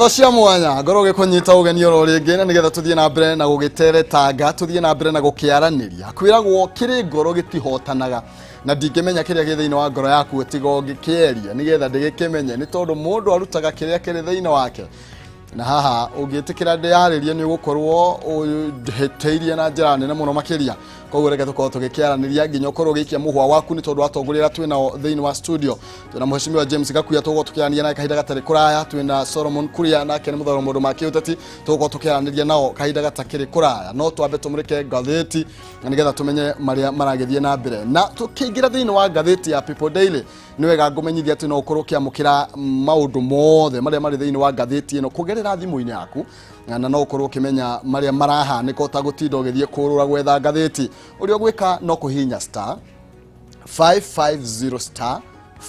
Ngatho cia mwanya ngorwo gĩkũnyita ũgeni oro rĩngĩ na nĩgetha tũthiĩ na mbere na gũgĩteretanga, tũthiĩ na mbere na gũkĩaranĩria. Kwĩragwo kĩrĩ ngoro gĩtihotanaga, na ndingĩmenya kĩrĩa gĩ thĩinĩ wa ngoro yaku tiga ũngĩkĩeria nĩgetha ndĩgĩkĩmenye, nĩ tondũ mũndũ arutaga kĩrĩa kĩrĩ thĩinĩ wake. Na haha ũngĩtĩkĩra ndĩyarĩrie nĩ ũgũkorwo ũhĩtĩirie na njĩra nene mũno makĩria. Koguo reke tũkorwo tũgĩkĩaranĩria nginya ũkorwo ũgĩikia mũhwa waku, nĩ tondũ atongoria arĩa twĩ nao thĩinĩ wa studio, twĩna mheshimiwa James Gakuya, tũgũkorwo tũkĩaranĩria nake kahinda gatarĩ kũraya. Twĩna Solomon Kuria, nake nĩ mũthoro mũndũ ma kĩũteti, tũgũkorwo tũkĩaranĩria nao kahinda gatakĩrĩ kũraya. No twambe tũmũrĩke ngathĩti na nĩgetha tũmenye marĩa maragĩthiĩ na mbere. Na tũkĩingĩra thĩinĩ wa ngathĩti ya People Daily, nĩ wega ngũmenyithia atĩ no ũkorwo ũkĩamũkĩra maũndũ mothe marĩa marĩ thĩinĩ wa ngathĩti ĩno kũgerera thimũ-inĩ yaku, na no ũkorwo ũkĩmenya marĩa marahanĩka ũtagũtinda ũgĩthiĩ kũrũra gwetha ngathĩti. Ũrĩa ũgwĩka no kũhihinya star 550 star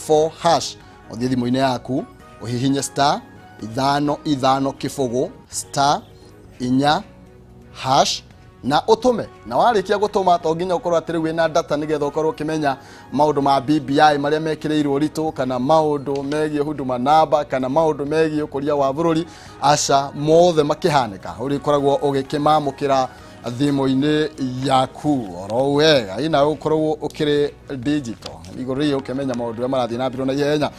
4 hash, ũthiĩ thimũ-inĩ yaku ũhihinye star 5 5 0 star 4 hash na ũtũme. Na warĩkia gũtũma, to nginya ũkorwo atĩ rĩu wĩna data nĩgetha ũkorwo ũkĩmenya maũndũ ma BBI marĩa mekĩrĩirwo ũritũ, kana maũndũ megiĩ Huduma Namba, kana maũndũ megiĩ ũkũria wa bũrũri. Aca, mothe makĩhanĩka ũrĩkoragwo ũgĩkĩmamũkĩra thimũ-inĩ yaku oro wega, ina ũkorwo ũkĩrĩ digital igũrũ rĩgiĩ ũkĩmenya maũndũ marĩa marathiĩ na mbere na ihenya.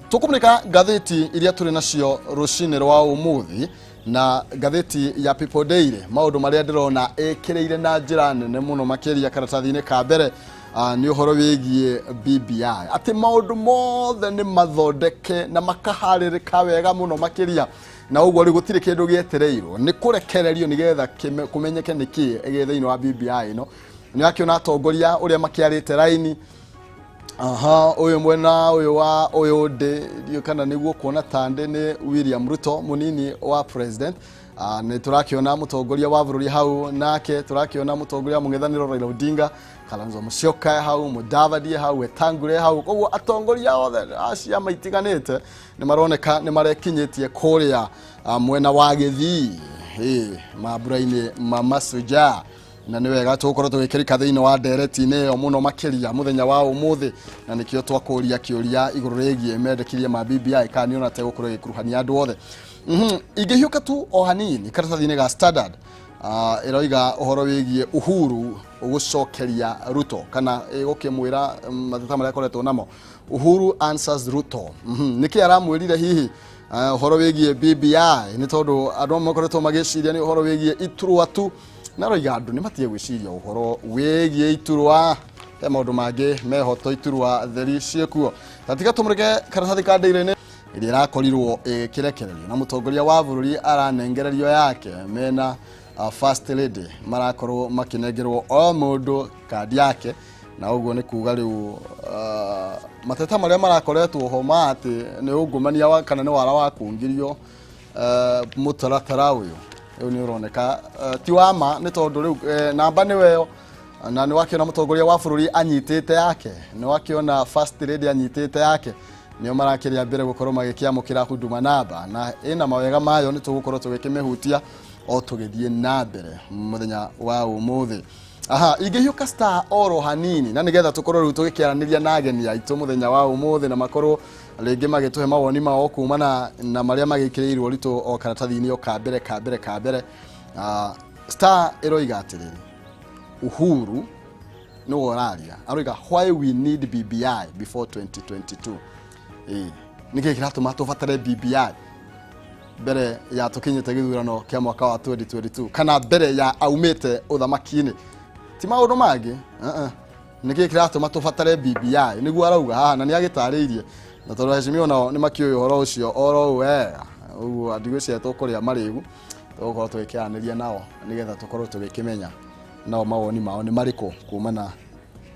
Tũkũmũrĩka ngathĩti iria tũrĩ nacio rũcinĩ rwa ũmũthĩ na ngathĩti ya People Daily. Maũndũ marĩa ndĩrona ĩkĩrĩire na njĩra nene mũno makĩria karatathi-inĩ ka mbere nĩ ũhoro wĩgiĩ BBI, atĩ maũndũ mothe nĩ mathondeke na makaharĩrĩka wega mũno makĩria, na ũguo rĩu gũtirĩ kĩndũ gĩetereirwo nĩ kũrekererio nĩgetha kũmenyeke nĩkĩ gĩ thĩinĩ wa BBI ĩno. Nĩ wakĩona atongoria ũrĩa makĩarĩte raini. Aha, ũyũ mwena ũyũ wa ũyũ ndĩ ndiũĩ kana nĩguo kuona tandĩ nĩ William Ruto, mũnini wa president. Nĩ tũrakĩona mũtongoria wa bũrũri hau, nake tũrakĩona mũtongoria wa mũng'ethanĩro Raila Odinga, Kalonzo Musyoka hau, Mudavadi hau, Wetangula hau. Koguo atongoria othe a ciama itiganĩte nĩ maroneka nĩ marekinyĩtie kũrĩa mwena wa Gĩthii, mambura-inĩ ma Mashujaa. Na nĩ wega tũgũkorwo tũgĩkĩrika thĩinĩ wa ndereti-inĩ ĩyo mũno makĩria mũthenya wa ũmũthĩ, na nĩkĩo twakũria kĩũria igũrũ rĩgiĩ mendekithia ma BBI, kana nĩ ona tegũkorwo ĩgĩkuruhania andũ othe. Ingĩhiũka tu o hanini karatathi-inĩ ga Standard, ĩroiga ũhoro wĩgiĩ Uhuru gũcokeria Ruto, kana ĩgũkĩmwĩra mateta marĩa akoretwo namo. Uhuru answers Ruto. Nĩkĩ aramwĩrire hihi ũhoro wĩgiĩ BBI? Nĩ tondũ andũ amwe makoretwo magĩciria nĩ ũhoro wĩgiĩ iturwa tu, na aroiga andũ nĩ matige gwĩciria ũhoro wĩgiĩ iturwa, he maũndũ mangĩ meho to iturwa theri ciĩkuo. Tatiga tũmũrĩke karatathi ka Daily ĩrĩa ĩrakorirwo ĩkĩrekererio na mũtongoria wa bũrũri aranengererio yake mena first lady, marakorwo makĩnengerwo o mũndũ kandi yake. Na ũguo nĩ kuga rĩu mateta marĩa marakoretwo ho ma atĩ nĩ ungumania wa kana nĩ wara wa kungirio mũtaratara ũyũ rĩu nĩ ũroneka ti wa ma, nĩ tondũ rĩu namba nĩ weyo, na nĩ wakĩona mũtongoria wa bũrũri anyitĩte yake, nĩ wakĩona first lady anyitĩte yake, nĩo marakĩrĩa mbere gũkorwo magĩkĩamũkĩra Huduma Namba, na ĩna mawega mayo. Nĩ tũgũkorwo tũgĩkĩmĩhutia o tũgĩthiĩ na mbere mũthenya wa ũmũthĩ. Aha, ingĩhiũka Star oro hanini na nĩgetha tũkorwo rĩu tũgĩkĩaranĩria na ageni aitũ mũthenya wa ũmũthĩ, na makorwo rĩngĩ magĩtũhe mawoni mao kumana na marĩa magĩkĩrĩirwo ũritũ o karatathi-inĩ o ka mbere ka mbere ka mbere. Star ĩroiga atĩrĩrĩ, Uhuru nĩwe ũraria, aroiga why we need BBI before 2022. Ĩĩ, nĩkĩ kĩratũma tũbatare BBI mbere ya tũkinyĩte gĩthurano kĩa mwaka wa 2022, kana mbere ya aumĩte ũthamaki-inĩ? Ti maũndũ mangĩ, uh-uh. Nĩkĩ kĩratũma tũbatare BBI nĩguo arauga haha, na nĩ agĩtarĩirie, na tondũ aheshimiwa nao nĩ makĩũĩ ũhoro ũcio oro wega, ũguo ndigwĩciria tũkũrĩa marĩgu, tũgũkorwo tũgĩkĩaranĩria nao nĩgetha tũkorwo tũgĩkĩmenya nao mawoni mao nĩ marĩkũ kumana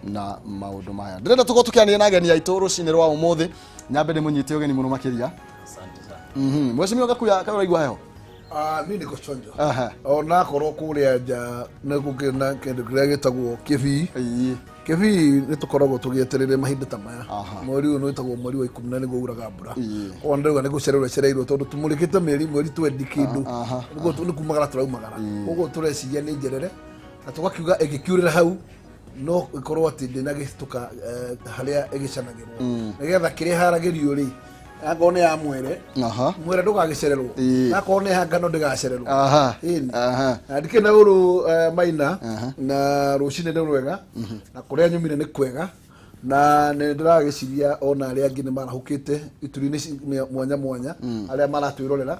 na maũndũ maya. Ndĩrenda tũkorwo tũkĩaranĩria na ageni aitũ rũcinĩ rwa ũmũthĩ. Nyambe ndĩmũnyite ũgeni mũno makĩria. Asante sana. Mheshimiwa Gakuya, kaĩ ũraigua heho? Ah, mi niko chonjo. Aha. Ona korwo kũrĩa nja nĩ gũkĩrĩ na kĩndũ kĩrĩa gĩtagwo kĩbii. Kĩbii nĩ tũkoragwo tũgĩetereire mahinda ta maya. Mweri ũyũ nĩ wĩtagwo mweri wa 10 na nĩguo uraga mbura. Koguo ndĩrauga nĩ gũcererwo ĩcereirwo, tondũ tũmũrĩkĩte mĩeri mweri twendi kĩndũ. Nĩguo nĩ kumagara tũraumagara. Koguo tũreciria nĩ njerere na tũgakiuga ĩngĩkiurĩra hau no ĩkorwo atĩ ndĩnagĩcitũka harĩa ĩgĩcanagĩrwo, nĩgetha kĩrĩa haragĩrio rĩ. Akorwo nĩ ya mwere, mwere ndũgagĩcererwo. Akorwo nĩ ya ngano ndĩgacererwo. Ĩni. Na ndikĩrĩ na ũru, Maina, na rũcinĩ nĩ rwega, na kũrĩa nyumire nĩ kwega, na nĩ ndĩragĩciria ona arĩa angĩ nĩ marahũkĩte ituri-inĩ mwanya mwanya, arĩa maratwĩrorera.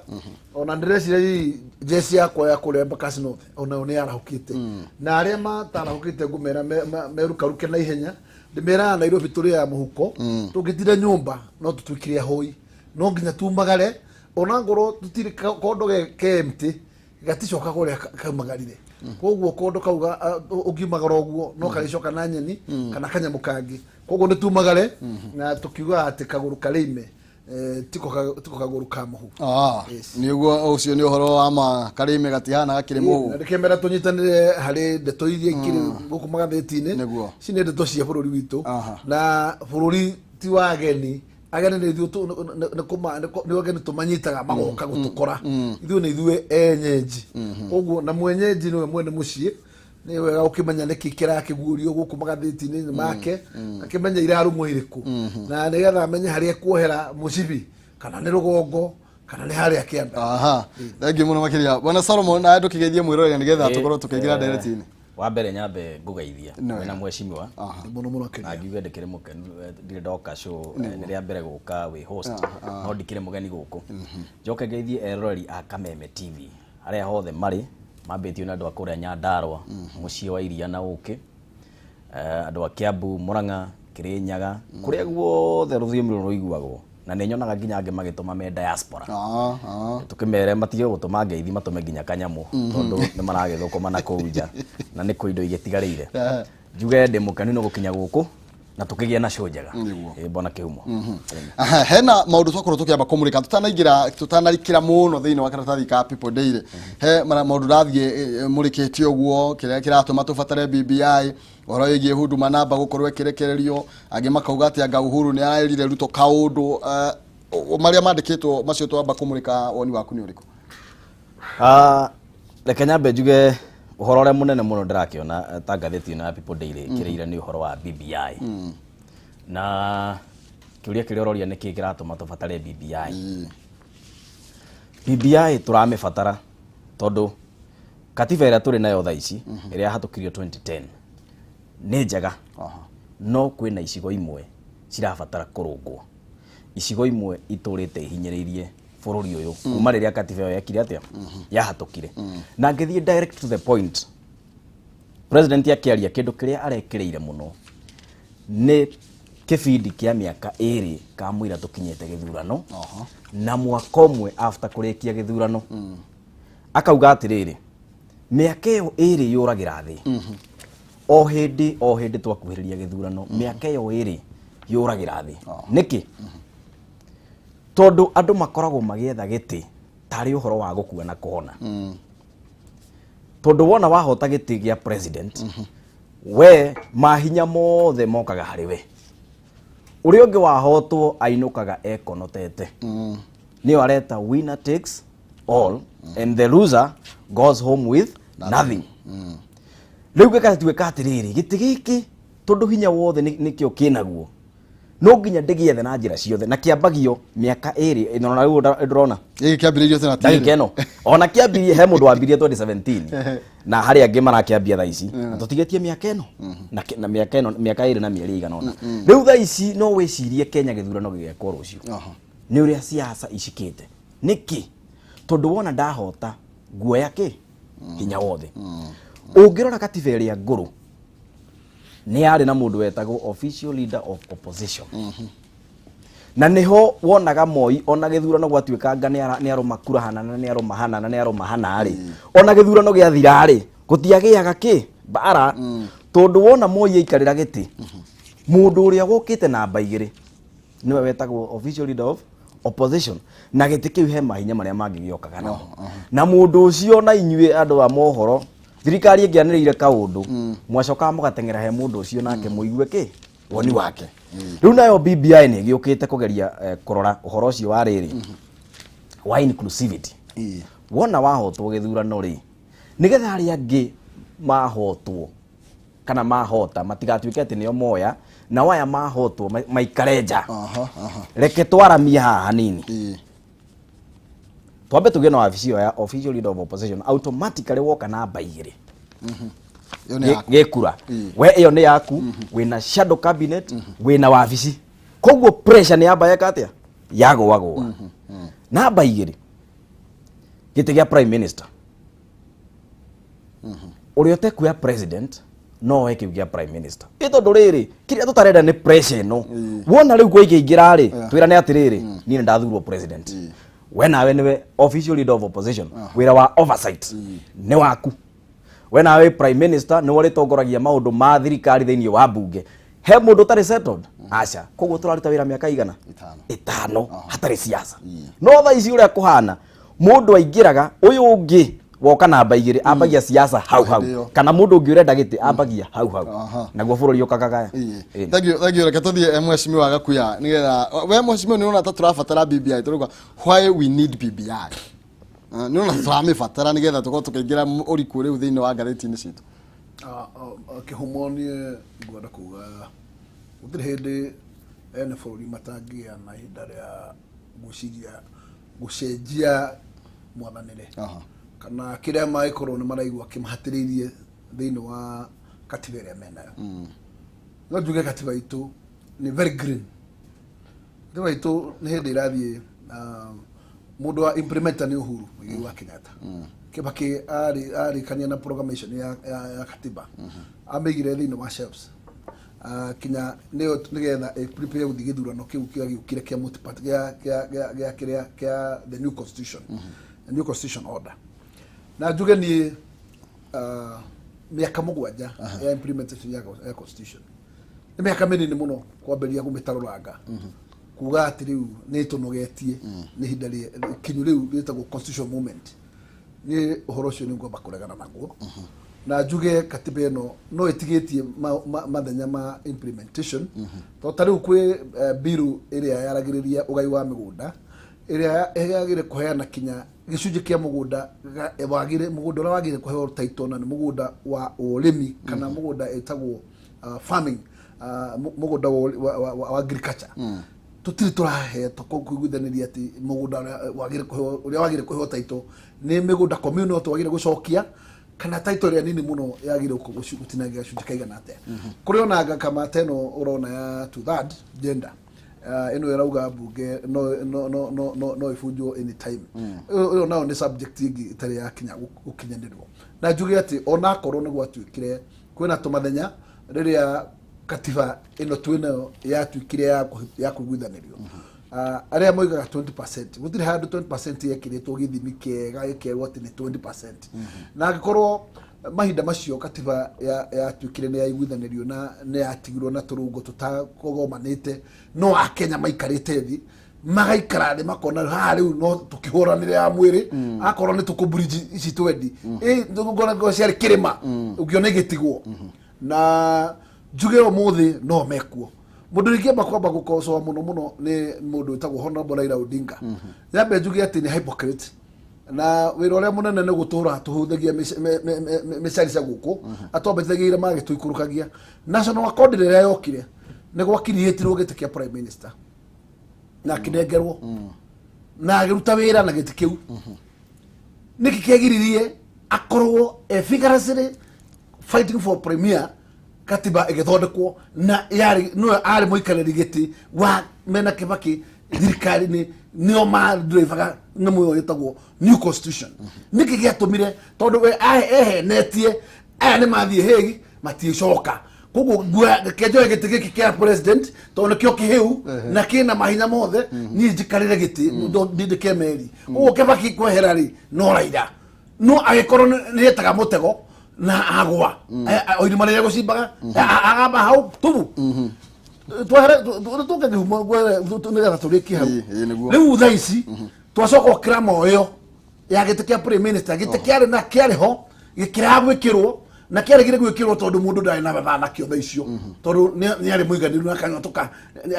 Ona ndĩreciria hihi jeshi yakwa ya kũrĩa Embakasi North onayo nĩ yarahũkĩte, na arĩa matarahũkĩte ngũmera merukaruke na ihenya. Ndĩmeraga Nairobi tũrĩ ya mũhuko, tũngĩtinda nyũmba no tũtuĩkire ahoi. No nginya tumagare, ona ngorwo tũtirĩ kondo ke empty gaticoka kũrĩa kaumagarire. Koguo kondo kau ũngiumagara ũguo no karĩcoka na nyeni kana kanyamũ kangĩ. Koguo nĩ tumagare, na tũkiugaga atĩ kagũrũ karĩime, tiko kagũrũ ka mũhu. Yes. Nĩguo, ũcio nĩ ũhoro wa ma, karĩime gatihana gakĩrĩ mũhu. Na ndĩkĩmera tũnyitanĩre harĩ ndeto iria ikĩrĩ gũkũ magathĩti-inĩ. Ici nĩ ndeto cia bũrũri witũ, na bũrũri ti wa ageni. Ageni nĩ ithuĩ, nĩ ageni tũmanyitaga magoka gũtũkora. Ithuĩ nĩ ithuĩ enyenji, koguo na mwenyenji nĩwe mwene mũciĩ. Nĩ wega ũkĩmenya nĩkĩ kĩrakĩguũrio gũkũ magathĩti-inĩ make, akĩmenya irarũmwo irĩkũ, na nĩgetha amenye harĩa ekuohera mũcibi, kana nĩ rũgongo kana nĩ harĩa kĩanda. Aha, thengiũ mũno makĩria, bwana Solomon. Na ndũkĩgeithie mwĩroreri nĩgetha tũkorwo tũkĩingĩra ndereti-inĩ. Wa mbere nyambe ngũgeithia wĩna mheshimiwa. Mũno mũno Na kĩria. ngiuge ndĩkĩrĩ mũkenu, ndirĩ ndoka show, nĩ rĩa mbere gũka wĩ host, no ndikĩrĩ mũgeni gũkũ. Njoke ngeithie eroreri a Kameme TV harĩa hothe marĩ, mambĩtio nĩ andũ a kũrĩa Nyandarua, mũciĩ wa iria na ũkĩ, andũ a Kiambu, Murang'a, Kirinyaga, kũrĩa guothe rũthiomi rũrũ rũiguagwo, na nĩ nyonaga nginya angĩ magĩtũma me diaspora. Tũkĩmere matige gũtũma ngeithi, matũme nginya kanyamũ, tondũ nĩ maragĩthũkũma na kũu nja na nĩ kwĩ indo igĩtigarĩire. Njuge ndĩ mũkenu nĩ gũkinya gũkũ na tũkĩgĩa na show njega. Ĩ, mbona kĩhumo. Aha, hena maũndũ twakorwo tũkĩamba kũmũrĩka tũtanaingĩra, tũtanarikĩra mũno thĩinĩ wa karatathi ka People Daily. He maũndũ ndathiĩ mũrĩkĩte ũguo, kĩrĩa kĩratũma tũbatare BBI, ũhoro wĩgiĩ Huduma Namba gũkorwo ĩkĩrekererio, angĩ makauga atĩ anga Uhuru nĩ araĩrire Ruto kaũndũ, marĩa mandĩkĩtwo macio twamba kũmũrĩka, woni waku nĩ ũrĩkũ? Reke nyambe njuge ũhoro ũrĩa mũnene mũno ndĩrakĩona, ta ngathĩti ĩno ya People Daily ĩkĩrĩire nĩ ũhoro wa BBI, na kĩũria kĩrĩa ũroria, nĩkĩ kĩratũma tũbatare BBI? BBI tũramĩbatara tondũ katiba ĩrĩa tũrĩ nayo thaa ici, ĩrĩa yahatũkirio 2010, nĩ njega, no kwĩna icigo imwe cirabatara kũrũngwo, icigo imwe itũrĩte ihinyĩrĩirie bũrũri ũyũ kuma rĩrĩa katiba ĩyo yekire atĩa, yahatũkire. Na ngĩthiĩ direct to the point, president akĩaria, kĩndũ kĩrĩa arekĩrĩire mũno nĩ kĩbindi kĩa mĩaka 2 kamũira tũkinyĩte gĩthurano, na mwaka ũmwe after kũrĩkia gĩthurano. Akauga atĩrĩrĩ, mĩaka ĩyo 2 yũragĩra thĩ o hĩndĩ o hĩndĩ twakuhĩrĩria gĩthurano. Mĩaka ĩyo 2 yũragĩra thĩ nĩkĩ? Tondũ andũ makoragwo magĩetha gĩtĩ tarĩ ũhoro wa gũkua na kũhona. Tondũ wona wahota gĩtĩ gĩa president, we mahinya mothe mokaga harĩ we. Ũrĩa ũngĩ wahotwo ainũkaga ekonotete. Nĩyo areta "winner takes all and the loser goes home with nothing". Rĩu gĩgatuĩka atĩrĩrĩ, gĩtĩ gĩkĩ tondũ hinya wothe nĩkĩo kĩnaguo, no nginya ndĩgĩethe na njĩra ciothe, na kĩambagio mĩaka 2 ĩno. Na rĩu ndũrona Gĩkĩ kĩambĩrĩirio tena ndagĩka ĩno ona kĩambirie, he mũndũ wambirie 2017 na harĩ angĩ marakĩambia thaa ici, na tũtigĩtie mĩaka ĩno na mĩaka ĩno, mĩaka 2 na mĩeri ĩigana ũna. Rĩu thaa ici no wĩcirie Kenya gĩthurano gĩgekwo rũciũ, nĩ ũrĩa siasa icikĩte. Nĩkĩ? Tondũ wona ndahota nguoya kĩ hinya wothe. Ũngĩrora katiba ĩrĩa ngũrũ, nĩ yarĩ na mũndũ wetagwo official leader of opposition, na niho wonaga Moi ona gĩthurano gwatuĩkanga nĩ arũma kura hana na nĩ arũma hana na nĩ arũma hana rĩ, ona gĩthurano gĩathira rĩ, gũtiagĩaga kĩ mbara, tondũ wona Moi aikarĩra gĩtĩ, mũndũ ũrĩa wokĩte namba 2 nĩwe wetagwo official leader of opposition, na gĩtĩ kĩu he mahinya marĩa mangĩgĩokaga namo na mũndũ ũcio. Na inyuĩ andũ a mohoro, thirikari ĩngĩanĩrĩire kaũndũ, mwacokaga mũgateng'era he mũndũ ũcio nake mũigue kĩ woni wake. Rĩu nayo BBI nĩ ĩgĩũkĩte kũgeria kũrora ũhoro ũcio wa rĩrĩ wa inclusivity. Wona wahotwo gĩthurano rĩ, nĩgetha arĩa angĩ mahotwo kana mahota matigatuĩke atĩ nĩo moya Nao aya mahotwo maikare nja. Aha, aha. Reke twaramie haha hanini. Twambe tugie na wabici ĩyo ya official leader of opposition, automatically woka namba igĩrĩ Ĩyo nĩ yaku. Gĩkura we ĩyo nĩ yaku, wĩna shadow cabinet, wĩna wabici, koguo pressure nĩ yamba yeka atĩa, yagũagũa. Namba igĩrĩ, gĩtĩ gĩa prime minister, ũrĩa ũtekuoya president no oe kĩu gĩa prime minister, ĩ tondũ rĩrĩ kĩrĩa tũtarenda nĩ pressure ĩno. Wona rĩu kũingĩingĩra rĩ, twĩrane atĩrĩrĩ, niĩ nĩ ndathurwo president, we nawe nĩwe official leader of opposition, wĩra wa oversight nĩ waku. We nawe prime minister nĩwe ũrĩtongoragia maũndũ ma thirikari thĩinĩ wa mbunge. He mũndũ ũtarĩ settled? Aca. Koguo tũraruta wĩra mĩaka igana? 5. 5 hatarĩ siasa. No thaa ici ũrĩa kũhana, mũndũ aingĩraga, ũyũ ũngĩ woka namba igĩrĩ ambagia siasa hau hau. Hĩndĩ ĩyo. Kana mũndũ ũngĩ ũrenda gĩtĩ ambagia hau hau. Naguo bũrũri ũkakagaya. Ĩni. Thank you, thank you. Reke tũthiĩ mheshimiwa Gakuya, nĩgetha we mheshimiwa nĩ ũrona ta tũrabatara BBI. Tũrauga why we need BBI. Nĩ ũrona ta tũramĩbatara nĩgetha tũkorwo tũkĩingĩra ũriku rĩu thĩinĩ wa ngathĩti-inĩ citũ? Kĩhumo niĩ ngwenda kuga gũtirĩ hĩndĩ ene bũrũri matangĩgĩa na ihinda rĩa gwĩciria gũcenjia mwathanĩre kana kĩrĩa mangĩkorwo nĩ maraigua kĩmahatĩrĩirie thĩinĩ wa katiba ĩrĩa menayo. No njuge katiba itũ nĩ very green. Katiba itũ nĩ hĩndĩ ĩrathiĩ, mũndũ wa implementer nĩ Uhuru Muigai wa Kenyatta. Kibaki arĩkania na proclamation ya katiba, amĩigire thĩinĩ wa shelves kinya nĩyo nĩgetha ĩ prepare gũthiĩ gĩthurano kĩu kĩrĩa gĩũkire kĩa multi-party gĩa kĩrĩa kĩa the new constitution, the new constitution order. Na njuge niĩ mĩaka 7 ya implementation ya constitution nĩ mĩaka mĩnini mũno kwambĩrĩria kũmĩtarũranga, kuga atĩ rĩu nĩ tũnogetie, nĩ ihinda kinyu rĩu rĩtagwo constitution moment. Nĩ ũhoro ũcio nĩ ngwamba kũregana naguo na njuge katiba ĩno no ĩtigĩtie mathenya ma implementation, tondũ ta rĩu kwĩ bill ĩrĩa yaragĩrĩria ũgai wa mĩgũnda, ĩrĩa yagĩrĩire kũheana kinya gĩcunjĩ kĩa mũgũnda wagĩrĩire, mũgũnda ũrĩa wagĩrĩire kũheo title, na nĩ mũgũnda wa ũrĩmi kana mũgũnda ĩtagwo farming, mũgũnda wa agriculture. Tũtirĩ tũrahetwo kũiguithanĩria atĩ mũgũnda ũrĩa wagĩrĩire kũheo, ũrĩa wagĩrĩire kũheo title nĩ mĩgũnda communal twagĩrĩire gũcokia, kana title ĩrĩa nini mũno yagĩrĩire gũtinangia gacunjĩ kaigana atĩa. Kũrĩ ona kamata ĩno ũrona ya two third gender, ĩno ĩrauga mbunge no ĩbunjwo anytime. Ĩyo nayo nĩ subject ĩngĩ ĩtarĩ yakinya gũkinyanĩrwo. Na njuge atĩ onakorwo nĩ gwatuĩkire kwĩna tũmathenya rĩrĩa katiba ĩno twĩnayo yatuĩkire ya kũiguithanĩrio, arĩa moigaga 20%, gũtirĩ handũ 20% yekĩrĩtwo gĩthimi kĩega gĩkerwo atĩ nĩ 20%. Na angĩkorwo mahinda macio katiba yatuĩkire nĩ yaiguithanĩrio na nĩ yatigirwo na tũrũngo tũtakogomanĩte, no akenya maikarĩte thĩ, magaikara thĩ makona haha rĩu no tũkĩhũranĩre ya mwĩrĩ, akorwo nĩ tũkũbridge ici twendi ngona ciarĩ kĩrĩma ũngĩona igĩtigwo. Na njuge ũmũthĩ no mekuo. Mũndũ ingĩamba kwamba gũkocoa mũno mũno nĩ mũndũ wĩtagwo Honorable Raila Odinga. Nyambe njuge atĩ nĩ hypocrite, na wĩra ũrĩa mũnene nĩ gũtũra tũhuthagia mĩcarica gũkũ, atwambatithagia irema agĩtũikũrũkagia. National Accord rĩrĩa yokire nĩ gwakiriĩtirwo gĩtĩ kĩa prime minister na akĩnengerwo na agĩruta wĩra na gĩtĩ kĩu. Nĩkĩ kĩagiririe akorwo e vigorously fighting for premier katiba ĩgĩthondekwo, na yarĩ nĩwe arĩ mũikarĩri gĩtĩ wa mena Kibaki thirikari-inĩ, nĩo madrivaga nyamũ ĩyo ĩtagwo new constitution? Nĩkĩ gĩatũmire? Tondũ we ehenetie aya nĩ mathiĩ Hague matiĩcoka, koguo reke njoe gĩtĩ gĩkĩ kĩa president tondũ nĩkĩo kĩhĩu na kĩna mahinya mothe, niĩ njikarĩre gĩtĩ ndindĩke meri. Koguo Kibaki kwehera rĩ, no Raila no agĩkorwo nĩ etaga mũtego na agwa o irima rĩrĩa gũcimbaga agamba hau tubu twehere tũke kĩhumo nĩgetha tũrĩkie hau. Ĩ, nĩguo. Rĩu thaa ici twacoka ũkĩra moyo ya gĩtĩ kĩa prime minister, gĩtĩ kĩarĩ na kĩarĩ ho gĩkĩraga gwĩkĩrwo na kĩaregire gwĩkĩrwo tondũ mũndũ ndarĩ na mathaa nakĩo thaa icio, tondũ nĩ arĩ mũiganĩru na kanyua tũka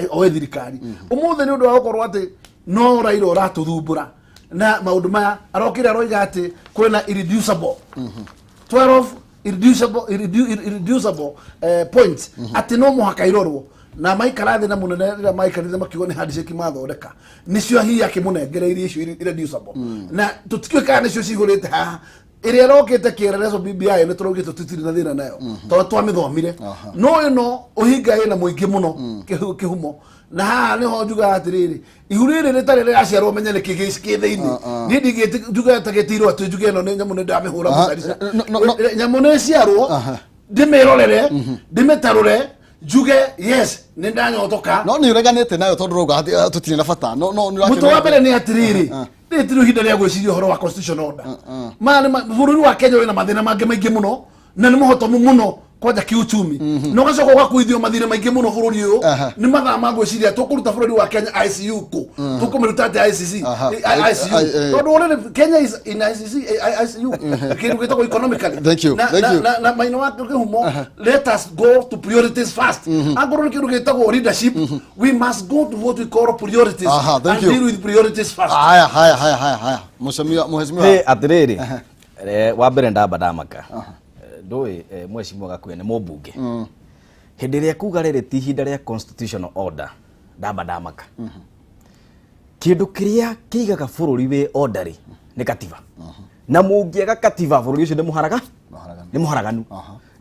oe thirikari. Ũmũthĩ nĩ ũndũ wa gũkorwo atĩ no Raila ũratũthumbũra na maũndũ maya, arokire aroiga atĩ kwĩna irreducible 12 irreducible points atĩ no mũhaka irorwo. Na maikara thĩ na mũnene rĩrĩa maikarire makiuga nĩ handshake mathondeka, nĩcio hihi akĩmũnengereirie icio irreducible, na tũtikĩũĩ kana nĩcio cihũrĩte haha. Ĩrĩa ĩrokĩte kĩerereco BBI nĩ tũraugĩte tũtirĩ na thĩna nayo tondũ twamĩthomire, no ĩno ũhinga ĩna mũingĩ mũno kĩhumo. Na haha nĩho njugaga atĩrĩrĩ, ihu rĩrĩ rĩtarĩ rĩraciarwo, menye nĩkĩ kĩ thĩinĩ. Niĩ ndingĩti njuge tagĩtirwo atĩ njuge ĩno nĩ nyamũ, nĩ ndamĩhũra mũcarica. No. Nyamũ nĩ ĩciarwo, ndĩmĩrorere, ndĩmĩtarũre, njuge yes, nĩ ndanyotoka. No nĩ ũreganĩte nayo tondũ ũrauga atĩ, tũtirĩ na bata, no nĩ Mũtwe wa mbere nĩ atĩrĩrĩ, rĩrĩ ti ihinda rĩa gwĩciria ũhoro wa constitution order. Maya nĩ bũrũri wa Kenya wĩna mathĩna mangĩ maingĩ mũno na nĩ mũhotomu mũno kwanja kiuchumi, na ũgacoka ũgakuithio mathĩna maingĩ mũno bũrũri ũyũ. Nĩ mathaa ma gwĩciria tũkũruta bũrũri wa Kenya ICU kũ, tũkũmĩruta atĩa ICC? ICU. Tondũ already Kenya is in ICC, ICU, kĩndũ gĩtagwo economically. Thank you, thank you. Na maina wa kĩhumo, let us go to priorities first. Angorwo nĩ kĩndũ gĩtagwo leadership, we must go to what we call priorities Thank and you. deal with priorities first. Haya, haya, haya, haya, haya, mheshimiwa, mheshimiwa. Hey, atĩrĩrĩ, wa mbere ndamba ndamaka. Ndũĩ, mheshimiwa Gakuya nĩ mũmbunge. Hĩndĩ ĩrĩa kuga rĩrĩ ti ihinda rĩa constitutional order, ndamba ndamaka. Kĩndũ kĩrĩa kĩigaga bũrũri wĩ order rĩ nĩ katiba, na mũngĩaga katiba bũrũri ũcio nĩ mũharaga. Mũharaganu. Nĩ mũharaganu.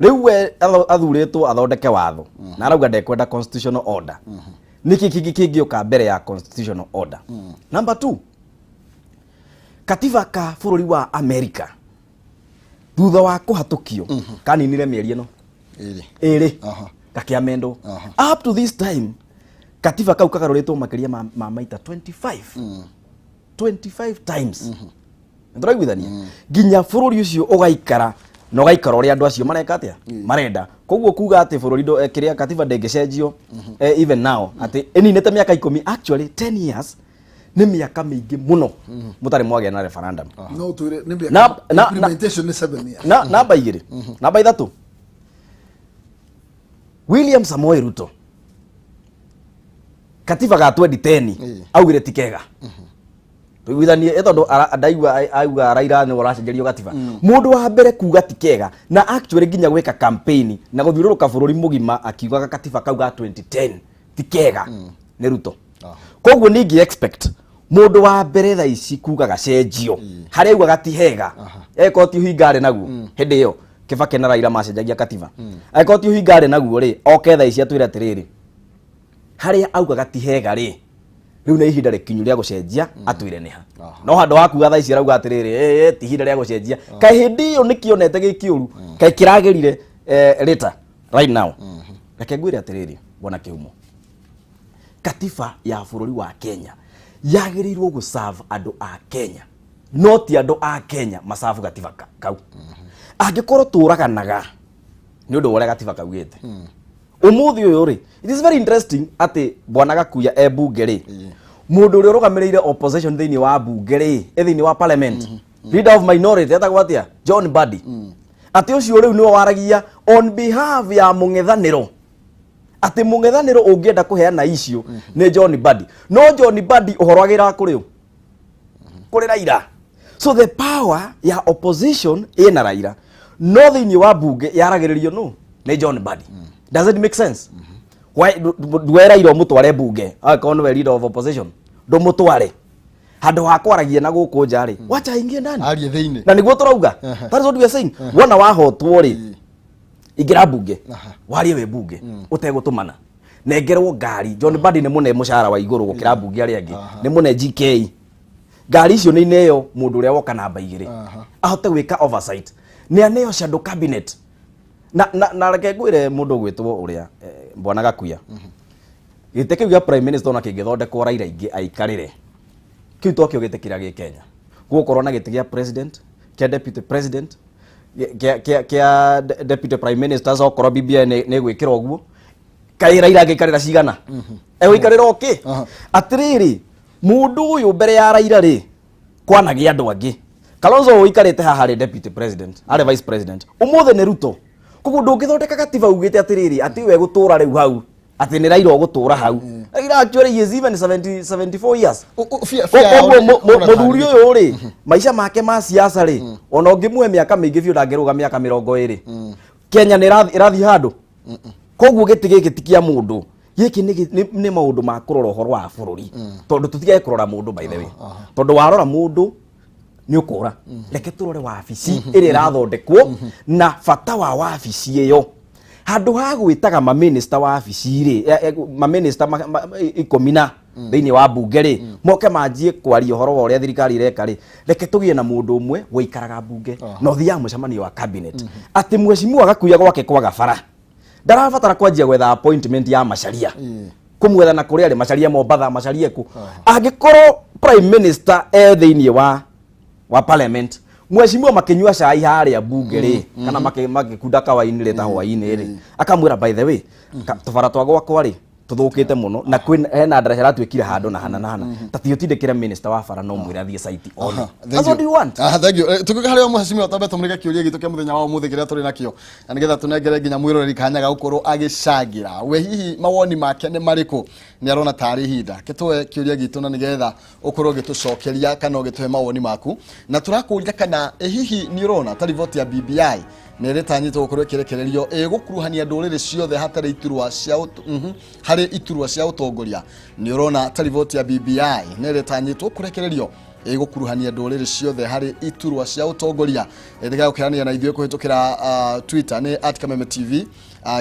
Rĩu we athurĩtwo athondeke watho na arauga ndekwenda constitutional order. Nĩkĩ kĩngĩ kĩngĩũka mbere ya constitutional order? Number two, katiba ka bũrũri wa America thutha wa kũhatũkio kaninire mĩeri ĩno Ĩrĩ. Ĩrĩ. Gakĩamendwo. Up to this time katiba kau kagarũrĩtwo makĩria ma maita 25, 25 times. Nĩtũraiguithania nginya bũrũri ũcio ũgaikara na ũgaikara ũrĩa andũ acio mareka atĩa marenda. Koguo kuga atĩ bũrũri kĩrĩa katiba ndĩngĩcenjio, even now atĩ ĩninĩte mĩaka 10, actually 10 years nĩ mĩaka mĩingĩ mũno mũtarĩ mwagĩa na referendum. No twĩre nĩ mĩaka implementation nĩ 7 years. Na namba 2, namba 3, William Samoei Ruto katiba ga 2010 augire ti kega. Tũiguithanie, tondũ ndaigua auga Raila nĩ ũracenjerio gatiba. Mũndũ wa mbere kuga ti kega na actually nginya gwĩka campaign na gũthiũrũrũka bũrũri mũgima akiugaga katiba kau ga 2010 ti kega nĩ Ruto. Koguo ningĩ expect mũndũ wa mbere thaa ici kuga gacenjio harĩa augaga ti hega, eko ti ũhinga arĩ naguo hĩndĩ ĩyo Kibaki na Raila macenjagia katiba, angĩkorwo ti ũhinga arĩ naguo rĩ, oke thaa ici atwĩre atĩrĩrĩ, harĩa augaga ti hega rĩ, rĩu nĩ ihinda rĩkinyu rĩa gũcenjia, atwĩre nĩ ha. No handũ ha kuga thaa ici arauga atĩrĩrĩ, ti ihinda rĩa gũcenjia, kaĩ hĩndĩ ĩyo nĩkĩonete gĩ kĩũru, kaĩ kĩragĩrire later right now? Reke ngwĩre atĩrĩrĩ, bwana Kĩhumo, katiba ya bũrũri wa Kenya yagĩrĩirwo gũserve andũ a Kenya, no ti andũ a Kenya macabu gatiba kau. Angĩkorwo tũraganaga nĩ ũndũ wa ũrĩa gatiba kaugĩte ũmũthĩ ũyũ rĩ, it is very interesting atĩ bwana Gakuya e bunge rĩ, mũndũ ũrĩa ũrũgamĩrĩire opposition thĩinĩ wa bunge rĩ, thĩinĩ wa parliament, leader of minority etagwo atĩa? John Mbadi. Atĩ ũcio rĩu nĩwe waragia on behalf ya mũng'ethanĩro, atĩ mũng'ethanĩro ũngĩenda kũheana icio nĩ John Mbadi. No John Mbadi ũhoro agĩraga kũrĩ ũ? Kũrĩ Raila. So the power ya opposition ĩna Raila, no thĩinĩ wa bunge yaragĩrĩrio nũ? Nĩ John Mbadi. Does it make sense? Why ndue Raila ũmũtware bunge angĩkorwo nĩwe leader of opposition? Ndũmũtware handũ ha kwaragia na gũkũ nja rĩ, wacha aingie ndani. Arie thĩinĩ. Na nĩguo tũrauga, that is what we are saying. Wona wahotwo rĩ, ingĩra bunge, warie wĩ bunge ũtegũtũmana nengerwo ngari. John Mbadi nĩ mũne mũcara wa igũrũ gũkĩra mbunge arĩa angĩ, nĩ mũne GK. Ngari icio nĩ ineo mũndũ ũrĩa woka namba 2 ahote gwĩka oversight, nĩ aneo shadow cabinet. Na reke ngwĩre mũndũ ũgwĩtwo ũrĩa, bwana Gakuya, gĩtĩ kĩu gĩa prime minister ona kĩngĩthondekwo Raila ingĩ aikarĩre kĩu, tokĩo gĩtĩ kĩrĩa gĩ Kenya. Gũgũkorwo na gĩtĩ gĩa president, kĩa deputy president, kĩa deputy prime ministers, okorwo BBI nĩ gwĩkĩra ũguo. Kaĩ Raila angĩikarĩra cigana? Egũikarĩra okĩ? Atĩrĩrĩ, mũndũ ũyũ mbere ya Raila rĩ, kwanagĩa andũ angĩ. Kalonzo ũikarĩte haha arĩ deputy president, arĩ vice president, ũmũthĩ nĩ Ruto. Koguo ndũngĩthondeka gatiba ugĩte atĩrĩrĩ, atĩ we gũtũra rĩu hau, atĩ nĩ Raila ũgũtũra hau. Raila actually he is even 70, 74 years. Koguo mũthuri ũyũ rĩ, maica make ma siasa rĩ, ona ũngĩmuhe mĩaka mĩingĩ biũ ndangĩrũga mĩaka 20. Kenya nĩ ĩrathiĩ handũ. Koguo gĩtĩ gĩkĩ ti kĩa mũndũ. Gĩkĩ nĩ maũndũ ma kũrora ũhoro wa bũrũri, tondũ tũtigae kũrora mũndũ, by the way, tondũ warora mũndũ nĩ ũkũra. Reke tũrore wabici ĩrĩa ĩrathondekwo na bata wa wabici ĩyo. Handũ ha gwĩtaga maminista wabici rĩ, maminista 10 na thĩinĩ wa mbunge rĩ, moke manjie kwaria ũhoro wa ũrĩa thirikari ĩreka rĩ, reke tũgĩe na mũndũ ũmwe wĩikaraga mbunge na ũthiaga mũcemanio wa cabinet, atĩ mheshimiwa agakuia gwake kwaga bara, ndarabatara kwanjia gwetha appointment ya Macharia, kumwetha na kũrĩa arĩ Macharia Mombatha, Macharia kũ. Angĩkorwo prime minister e thĩinĩ wa parliament, mheshimiwa makĩnyua cai harĩa mbunge rĩ, kana magĩkunda kawaini rĩ, ta hwainĩ rĩ, akamwĩra, "By the way, tũbara twa gwakwa rĩ tũthũkĩte mũno na kwĩna hena ndaraca ĩratuĩkire handũ na hana na hana, ta tiyo tindĩkĩre minister wa bara no mwĩre athiĩ site one." Thank That's you. what you want. Aha, thank you. Tũgĩũka harĩ o mheshimiwa, twambe tũmũrĩke kĩũria gitũ kĩa mũthenya wa ũmũthĩ kĩrĩa tũrĩ nakĩo, na nĩgetha tũnengere nginya mwĩroreri kanya ga gũkorwo agĩcangĩra we hihi mawoni make nĩ marĩkũ, nĩ arona tarĩ ihinda kĩtũhe kĩũria gitũ na nĩgetha ũkorwo ũgĩtũcokeria kana ũgĩtũhe mawoni maku. Na tũrakũria kana ĩ hihi nĩ ũrona ta riboti ya BBI nĩ ĩrĩtanyĩtwo gũkorwo ĩkĩrekererio ĩgũkuruhania ndũrĩrĩ ciothe hatarĩ iturwa cia harĩ iturwa cia ũtongoria? Nĩ ũrona ta riboti ya BBI nĩ ĩrĩtanyĩtwo kũrekererio ĩgũkuruhania ndũrĩrĩ ciothe harĩ iturwa cia ũtongoria? Ĩtĩkĩra gũkĩrania na ithuĩ kũhĩtũkĩra Twitter nĩ @KamemeTV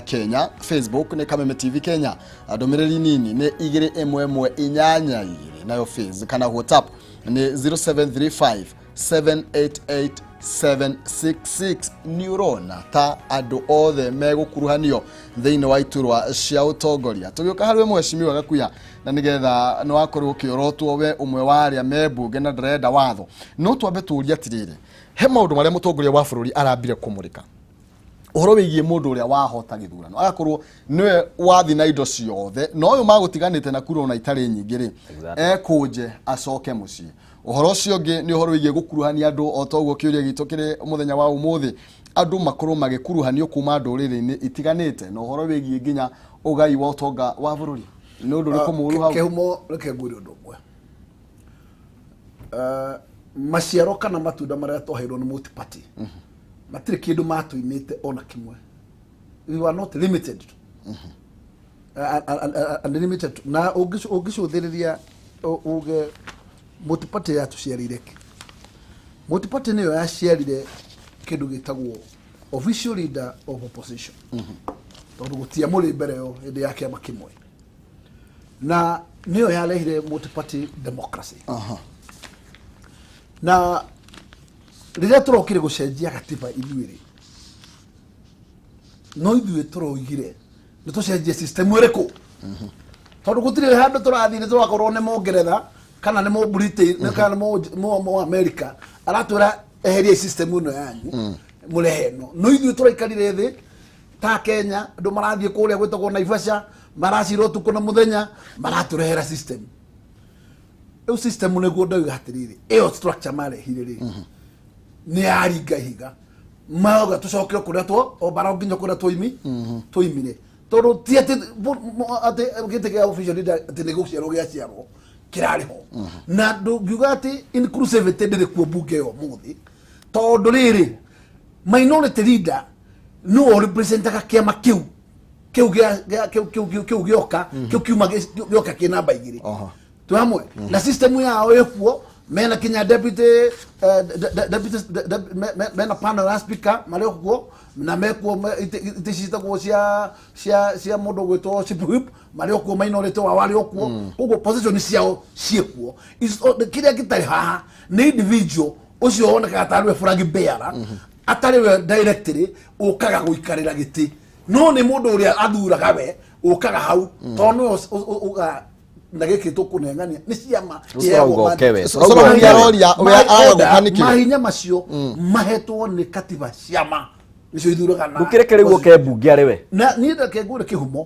Kenya, Facebook nĩ Kameme TV Kenya, ndũmĩrĩri nini nĩ 21182, nayo Face kana WhatsApp nĩ 0735 788 766. Nĩ ũrona ta andũ othe megũkuruhanio thĩinĩ wa iturwa cia ũtongoria? Tũgĩũka harĩ we mheshimiwa Gakuya, na nĩgetha nĩ wakorwo ũkĩorotwo we ũmwe wa arĩa me mbunge na ndĩrenda watho, no twambe tũũrie atĩrĩrĩ, he maũndũ marĩa mũtongoria wa bũrũri arambire kũmũrĩka ũhoro wĩgiĩ mũndũ ũrĩa wahota gĩthurano agakorwo nĩwe wathi na indo ciothe, na ũyũ magũtiganĩte na kura ona itarĩ nyingĩ rĩ, ekũnje acoke mũciĩ. Ũhoro ũcio ũngĩ nĩ ũhoro wĩgiĩ gũkuruhania andũ, o ta ũguo kĩũria gitũ kĩrĩ mũthenya wa ũmũthĩ, andũ makorwo magĩkuruhanio kuma ndũrĩrĩ-inĩ itiganĩte, na ũhoro wĩgiĩ nginya ũgai wa ũtonga wa bũrũri. Nĩ ũndũ ũrĩkũ mũũru hau? Kĩhumo, reke ngwĩre ũndũ ũmwe. Maciaro kana matunda marĩa twaheirwo nĩ multi-party matirĩ kĩndũ matũimĩte ona kĩmwe. We were not limited unlimited na ũngĩcũthĩrĩria uge multi-party yatũciarĩire kĩ? Multi-party nĩyo yaciarire kĩndũ gĩtagwo official leader of opposition, tondũ gũtiamũrĩ mbere ĩyo hĩndĩ ya kĩama kĩmwe, na nĩyo yarehire multi-party democracy. Na rĩrĩa tũrokire gũcenjia gatiba ithuĩ rĩ, no ithuĩ tũroigire nĩ tũcenjie system ĩrĩkũ, tondũ gũtirĩ handũ tũrathiĩ nĩ tũrakorwo nĩ Mũngeretha kana nĩ Mũbritain kana nĩ Mũ America aratwĩra eheria system ĩno yanyu mũrehe ĩno. No ithuĩ tũraikarire thĩ ta Kenya, andũ marathiĩ kũrĩa gwĩtagwo Naivasha, maracira ũtukũ na mũthenya, maratũrehera system rĩu. System nĩguo ndauga atĩrĩrĩ, ĩyo structure marehire rĩ, nĩ yaringa ihiga, mauga tũcoke o kũrĩa two o bara nginya kũrĩa twoimire, tondũ ti atĩ atĩ gĩtĩ kĩa official leader atĩ nĩ gũciarwo gĩaciarwo kĩrarĩ ho. Na ndũngiuga atĩ inclusivity ndĩrĩ kuo mbunge ĩyo ũmũthĩ, tondũ rĩrĩ, minority leader nĩwe ũrepresentaga kĩama kĩu kĩu gĩoka kĩu kiuma gĩoka kĩ namba 2. Twĩ hamwe na system yao ĩkuo, mena kinya deputy deputy mena panel ya speaker marĩ kuo, na mekuo itĩ ciĩtagwo cia mũndũ gwĩtwo chief whip marĩ okuo, minority wao arĩ okuo. Koguo position ciao ciĩkuo. Kĩrĩa gĩtarĩ haha nĩ individual ũcio wonekaga tarĩ we flag bearer, atarĩ we directly ũkaga gũikarĩra gĩtĩ, no nĩ mũndũ ũrĩa athuraga we ũkaga hau, tondũ nĩwe uga na gĩkĩ tũkũnengania nĩ ciama. Rĩu tũrauga oke we. Solomon aroria we araga gũka nĩkĩ? Mahinya macio mahetwo nĩ katiba, ciama nĩcio ithuraga na Ndũkĩreke rĩu ũke mbunge arĩ we. Na niĩ ndeke ngwĩre kĩhumo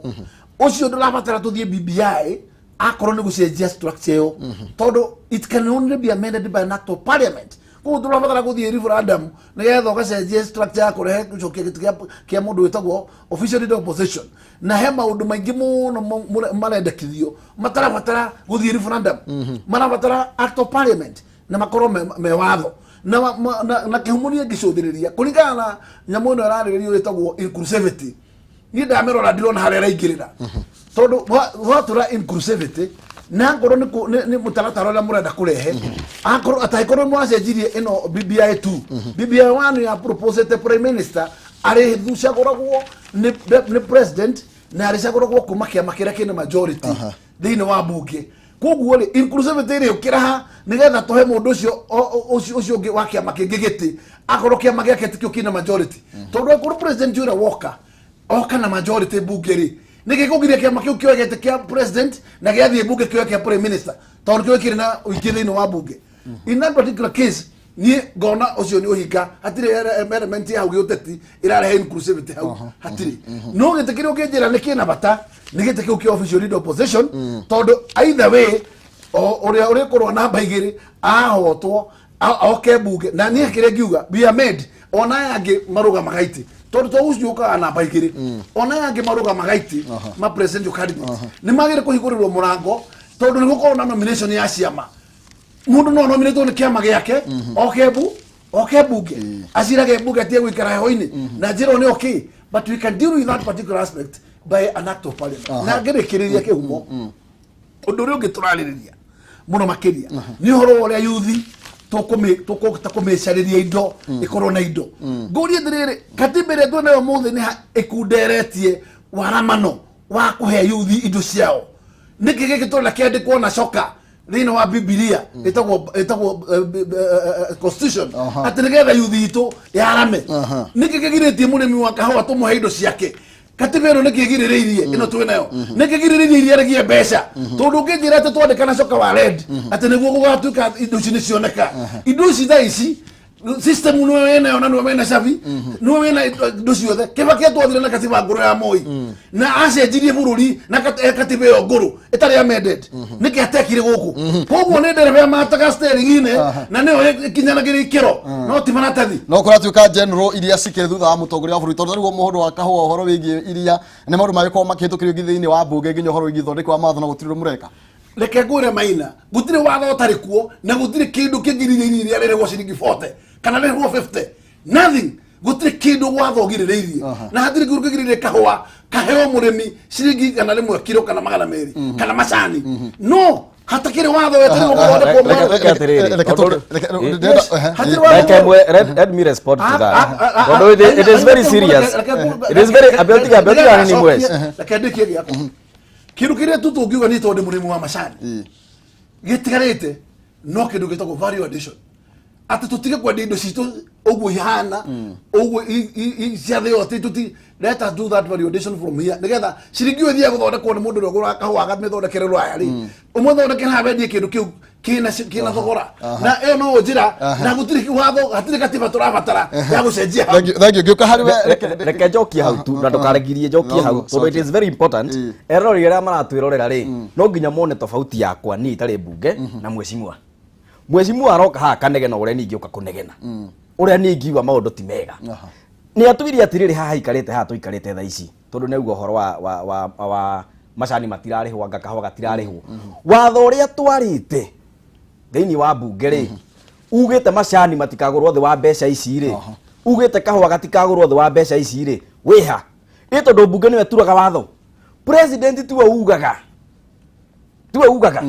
ũcio, ndũrabatara tũthiĩ BBI akorwo nĩ gũcenjia structure ĩyo, tondũ it can only be amended by an act of parliament. Koguo tũrabatara gũthiĩ referendum nĩgetha ũgacenjia structure ya kũrehe gũcokia gĩtĩ kĩa mũndũ wĩtagwo official leader of opposition? Na he maũndũ maingĩ mũno marendekithio matarabatara gũthiĩ referendum, marabatara act of parliament na makorwo me watho. Na kĩhumo niĩ ngĩcũthĩrĩria kũringana na nyamũ ĩno ĩrarĩrĩrio ĩtagwo inclusivity, niĩ ndamĩrora ndirona harĩa ĩraingĩrĩra. Tondu watura inclusivity na ngorwo nĩ mũtaratara ũrĩa mũrenda kũrehe, akorwo atangĩkorwo mwacenjirie ĩno BBI 2, BBI 1 ya proposete prime minister arĩcagũragwo nĩ president na arĩcagũragwo kuma kĩama kĩrĩa kĩna majority thĩinĩ wa bunge. Koguo rĩ, inclusivity ĩrĩ ũkĩra ha nĩgetha tũhe mũndũ ũcio ũcio ũngĩ wa kĩama kĩngĩ gĩtĩ akorwo kĩama gĩake tikĩo kĩna majority? Tondũ angĩkorwo president ũrĩa woka oka na majority bunge rĩ, nĩkĩ kũgiria kĩama kĩu kĩoe gĩtĩ kĩa president na gĩathiĩ bunge kĩoe kĩa prime minister, tondũ kĩo kĩrĩ na ũingĩ thĩinĩ wa bunge? In that particular case, niĩ ngona ũcio nĩ ũhinga. Hatirĩ element ya hau gĩũteti ĩrarehe inclusivity hau, hatirĩ. No gĩtĩ kĩrĩa ũngĩnjĩra nĩ kĩna bata nĩ gĩtĩ kĩu kĩa official leader opposition, tondũ either way o ũrĩa ũrĩkorwo namba 2 ahotwo oke bunge. Na niĩ kĩrĩa ngiuga, we are made ona aya angĩ marũgamaga itĩ, tondũ to ũcio ũkaga namba 2, ona aya angĩ marũgamaga itĩ ma presidential candidate nĩ magĩrĩ kũhingũrĩrwo mũrango, tondũ nĩ gũkorwo na nomination ya ciama. Mũndũ no nominatwo nĩ kĩama gĩake oke bunge acirage bunge, atige gũikara heho-inĩ na njĩra nĩ okay. But we can deal with that particular aspect by an act of parliament. Na ngĩrĩkĩrĩria kĩhumo, ũndũ ũrĩa ũngĩ tũrarĩrĩria mũno makĩria nĩ ũhoro wa ũrĩa yuthi tũkũhota kũmĩcarĩria indo, ĩkorwo na indo. Ngũrie atĩrĩrĩ, katiba ĩrĩa twĩnayo ũmũthĩ nĩ ĩkunderetie waramano wa kũhe yuthi indo ciao? Nĩkĩ gĩkĩ tũrenda kĩandĩkwo na coka thĩinĩ wa Bibilia ĩtagwo constitution atĩ nĩgetha yuthi itũ yarame? Nĩkĩ kĩgirĩtie mũrĩmi wa kahũa tũmũhe indo ciake? Katiba ĩno nĩkĩ ĩgirĩrĩirie ĩno twĩ nayo? Nĩkĩ girĩrĩirie iria rĩgĩe mbeca? Tondũ ũngĩnjĩra atĩ twandĩka na coka wa red atĩ nĩguo gũgatuĩka indo ici nĩ cioneka, indo ici thaa ici system nĩwe wĩnayo na nĩwe wĩna cabi, nĩwe wĩna indo ciothe. Kĩbaki atwathire na katiba ngũrũ ya Moi na acenjirie bũrũri na katiba ĩyo ngũrũ ĩtarĩ amended. Nĩkĩ atekire gũkũ? Koguo nĩ ndereba mataga steering-inĩ na nĩyo ĩkinyanagĩria ikĩro, no ti maratathi. No kũratuĩka general iria cikĩrĩ thutha wa mũtongoria wa bũrũri, tondũ rĩu mũhũndũ wa kahũa, ũhoro wĩgiĩ iria, nĩ maũndũ magĩkorwo makĩhĩtũkĩrio thĩinĩ wa mbunge, nginya ũhoro wĩgiĩ ithondeka wa mawatho, na gũtirĩ ũndũ mũreka. Reke ngwĩre Maina, gũtirĩ watho ũtarĩ kuo na gũtirĩ kĩndũ kĩngirĩrĩirie iria rĩrĩhwo ciringi 40 kana rĩrĩhwo 50, nothing. Gũtirĩ kĩndũ watho ũgirĩrĩirie na hatirĩ kĩndũ kĩgirĩrĩirie kahũa kaheo mũrĩmi ciringi 100 kiro kana 200 kana macani, no hatakĩrĩ watho wetereirwo gũthondekwo mwerũ. Reke atĩrĩrĩ, Reke Hatirĩ watho Reke mwerũ. Let me respond to that. Tondũ it is very serious. It is very ambia nini mwes. Reke ndĩkie gĩakwa. Kĩndũ kĩrĩa tu tũngiuga niĩ, tondũ ndĩ mũrĩmi wa macani, gĩtigarĩte no kĩndũ gĩtagwo value addition, atĩ tũtige kwendia indo citũ ũguo ihana ũguo cia thĩ yothe. Tũti let us do that value addition from here, nĩgetha ciringi ĩyo ĩthiaga gũthondekwo nĩ mũndũ ũrĩa ũgũraga kahũa agamĩthondekere rũraya rĩ, ũmũthondekere haha wendie kĩndũ kĩu kĩna thogora, na ĩyo no njĩra, na gũtirĩ watho, hatirĩ katiba tũrabatara ya gũcenjia hau. Thank you, thank you. Ngĩũka harĩ we, Reke njokie hau tu na ndũkaregirie njokie hau, tondũ it is very important. Eroreri arĩa maratwĩrorera rĩ, no nginya mone tofauti yakwa niĩ itarĩ mbunge na mheshimiwa. Mheshimiwa aroka haha kanegena ũrĩa niĩ ingĩũka kũnegena, ũrĩa niĩ ingiuga maũndũ ti mega. Nĩ atwĩrie atĩrĩrĩ, haha aikarĩte haha tũikarĩte thaa ici, tondũ nĩ auga ũhoro wa macani matirarĩhwo, anga kahũa gatirarĩhwo. Watho ũrĩa twarĩte thĩinĩ wa mbunge rĩ, ugĩte macani matikagũrwo thĩ wa mbeca ici rĩ, ugĩte kahũa gatikagũrwo thĩ wa mbeca ici rĩ, wĩha ĩ? Tondũ mbunge nĩyo ĩturaga watho, president tiwe ugaga, tiwe ugaga.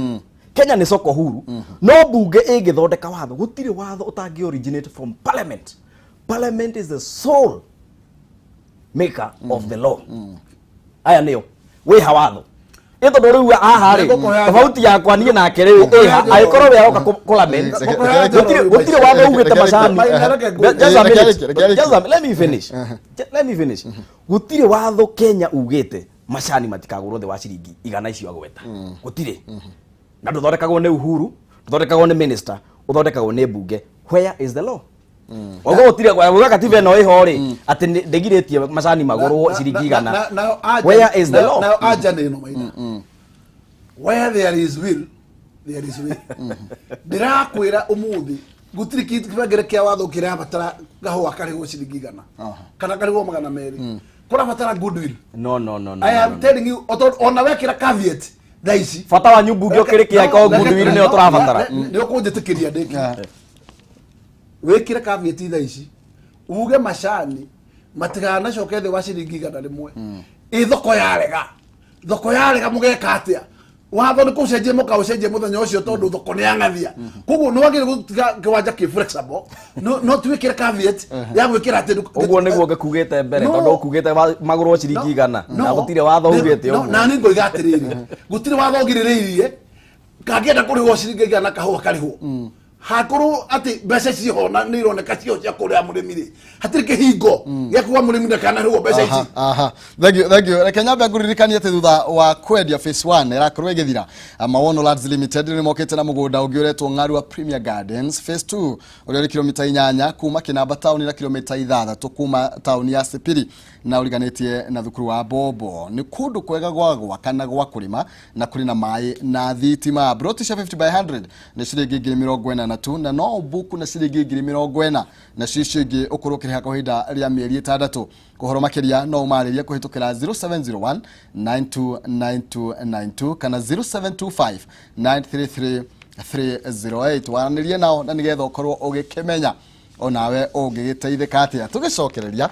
Kenya nĩ soko huru, no mbunge ĩngĩthondeka watho, gũtirĩ watho ũtangĩ originate from parliament. Parliament is the sole maker of the law. Aya nĩo wĩha watho ĩ? Tondũ rĩu haha rĩ, tofauti yakwa niĩ nake rĩu ĩha, angĩkorwo we aroka kũ lament, gũtirĩ watho ugĩte macani. Just a minute. Let me finish. Let me finish. Gũtirĩ watho Kenya ugĩte macani matikagũrwo thĩ wa ciringi 100 icio agweta, gũtirĩ. Na ndũthondekagwo nĩ Uhuru, ndũthondekagwo nĩ minister, ũthondekagwo nĩ mbunge. Where is the law? Ogo gũtirĩ uga katiba ĩno ĩho rĩ atĩ ndĩgirĩtie macani magũrwo ciringi 100. Where is the law? Nayo anja nĩ ĩno, Maina: where there is will, there is way. Ndĩrakwĩra ũmũthĩ gũtirĩ kĩbengere kĩa watho kĩrabatara kahũa karĩhwo ciringi 100 kana karĩhwo 200. Kũrabatara goodwill. No, no, no, no. I am No, no. telling you, ona wekĩra caveat thaa ici, Bata wanyu mbunge ũkĩrĩ kĩ angĩkorwo goodwill nĩyo tũrabatara? Nĩ ũkũnjĩtĩkĩria ndĩki wĩkĩre caveat thaa ici uge macani matiganacoke thĩ wa ciringi 100 ĩ thoko yarega. Thoko yarega mũgeka atĩa? Watho nĩ kũcenjia, mũkaũcenjia mũthenya ũcio, tondũ thoko nĩ yang'athia. Koguo nĩ wagĩrĩire gũtiga kĩwanja kĩ flexible. No twĩkĩre caveat ya gwĩkĩra atĩ Ũguo nĩguo ngĩkugĩte mbere. No. Tondũ ũkugĩte magũrwo ciringi 100 na gũtirĩ watho ugĩte No, ũguo. Na nĩ ngoiga atĩrĩrĩ, gũtirĩ watho ũgirĩrĩirie kangĩenda kũrĩhwo ciringi 100 kahũa karĩhwo, hakorwo atĩ mbeca ciho na nĩ ironeka ciho cia kũrĩa mũrĩmi rĩ, hatirĩ kĩhingo gĩa kuga mũrĩmi ndakanarĩhwo mbeca ici. Aha, thank you, thank you. Reke nyambe ngũririkanie atĩ thutha wa kwendia phase 1 ĩrakorwo ĩgĩthira, Mawono Lands Limited nĩ mokĩte na mũgũnda ũngĩ ũretwo Ng'arua Premier Gardens phase 2, ũrĩa ũrĩ kilomita 8 kuma Kĩnamba taũni na kilomita 6 kuma taũni ya Sipiri, na ũriganĩtie na thukuru wa Bobo. Nĩ kũndũ kwega gwa gwaka na gwa kũrĩma, na kũrĩ na maĩ na thitima. Broti cia 50 by 100 nĩ ciringi 40,000 tu, na no ũbuku na ciringi 40,000, na icio ingĩ ũkorwo ũkĩrĩha kwa ihinda rĩa mĩeri 6. Ũhoro makĩria no ũmarĩrie kũhĩtũkĩra 0701 929292 kana 0725 933 308. Waranĩrie nao na nĩgetha ũkorwo ũgĩkĩmenya onawe ũngĩgĩteithĩka atĩa. Tũgĩcokereria,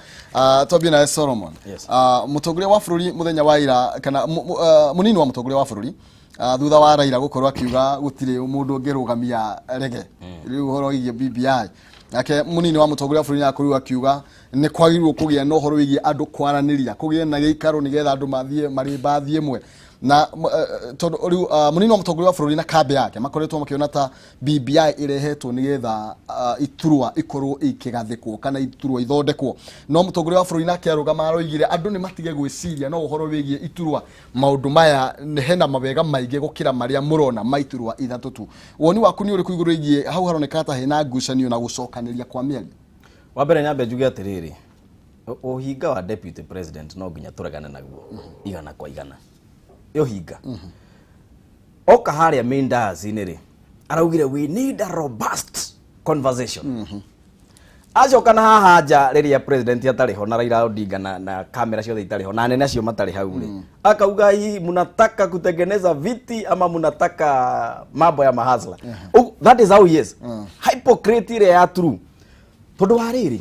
twambie nawe Solomon. Yes. Mũtongoria wa bũrũri mũthenya wa ira, kana mũnini wa mũtongoria wa bũrũri, thutha wa Raila gũkorwo akiuga gũtirĩ mũndũ ũngĩrũgamia rege rĩu ũhoro wĩgiĩ BBI, nake mũnini wa mũtongoria wa bũrũri nĩakorirwo akiuga nĩ kwagĩrĩirwo kũgĩa na ũhoro wĩgiĩ andũ kwaranĩria, kũgĩe na gĩikaro nĩgetha andũ mathiĩ marĩ mbathi ĩmwe. Na tondũ rĩu mũnini wa mũtongoria wa bũrũri na kambĩ yake makoretwo makĩona ta BBI ĩrehetwo nĩgetha iturwa ikorwo ikĩgathĩkwo kana iturwa ithondekwo, no mũtongoria wa bũrũri nake arũgama aroigire andũ nĩ matige gwĩciria no ũhoro wĩgiĩ iturwa, maũndũ maya hena mawega maingĩ gũkĩra marĩa mũrona ma iturwa ithatũ tu. Woni waku nĩ ũrĩkũ igũrũ rĩgiĩ hau haroneka ta hena ngucanio na gũcokanĩria kwa mĩario? Wa mbere nyambe njuge atĩrĩrĩ, ũhinga wa deputy president no nginya tũregane naguo 100%. Ĩ ũhinga oka harĩa main dais-inĩ rĩ, araugire, "We need a robust conversation." Acoka na haha nja rĩrĩa president atarĩ ho na Raila Odinga na kamera ciothe itarĩ ho na anene acio matarĩ hau rĩ, akauga, "Hii mnataka kutengeneza viti ama mnataka mambo ya mahasla?" Oh, that is how he is, hypocrite ĩrĩa ya true. Tondũ wa rĩrĩ,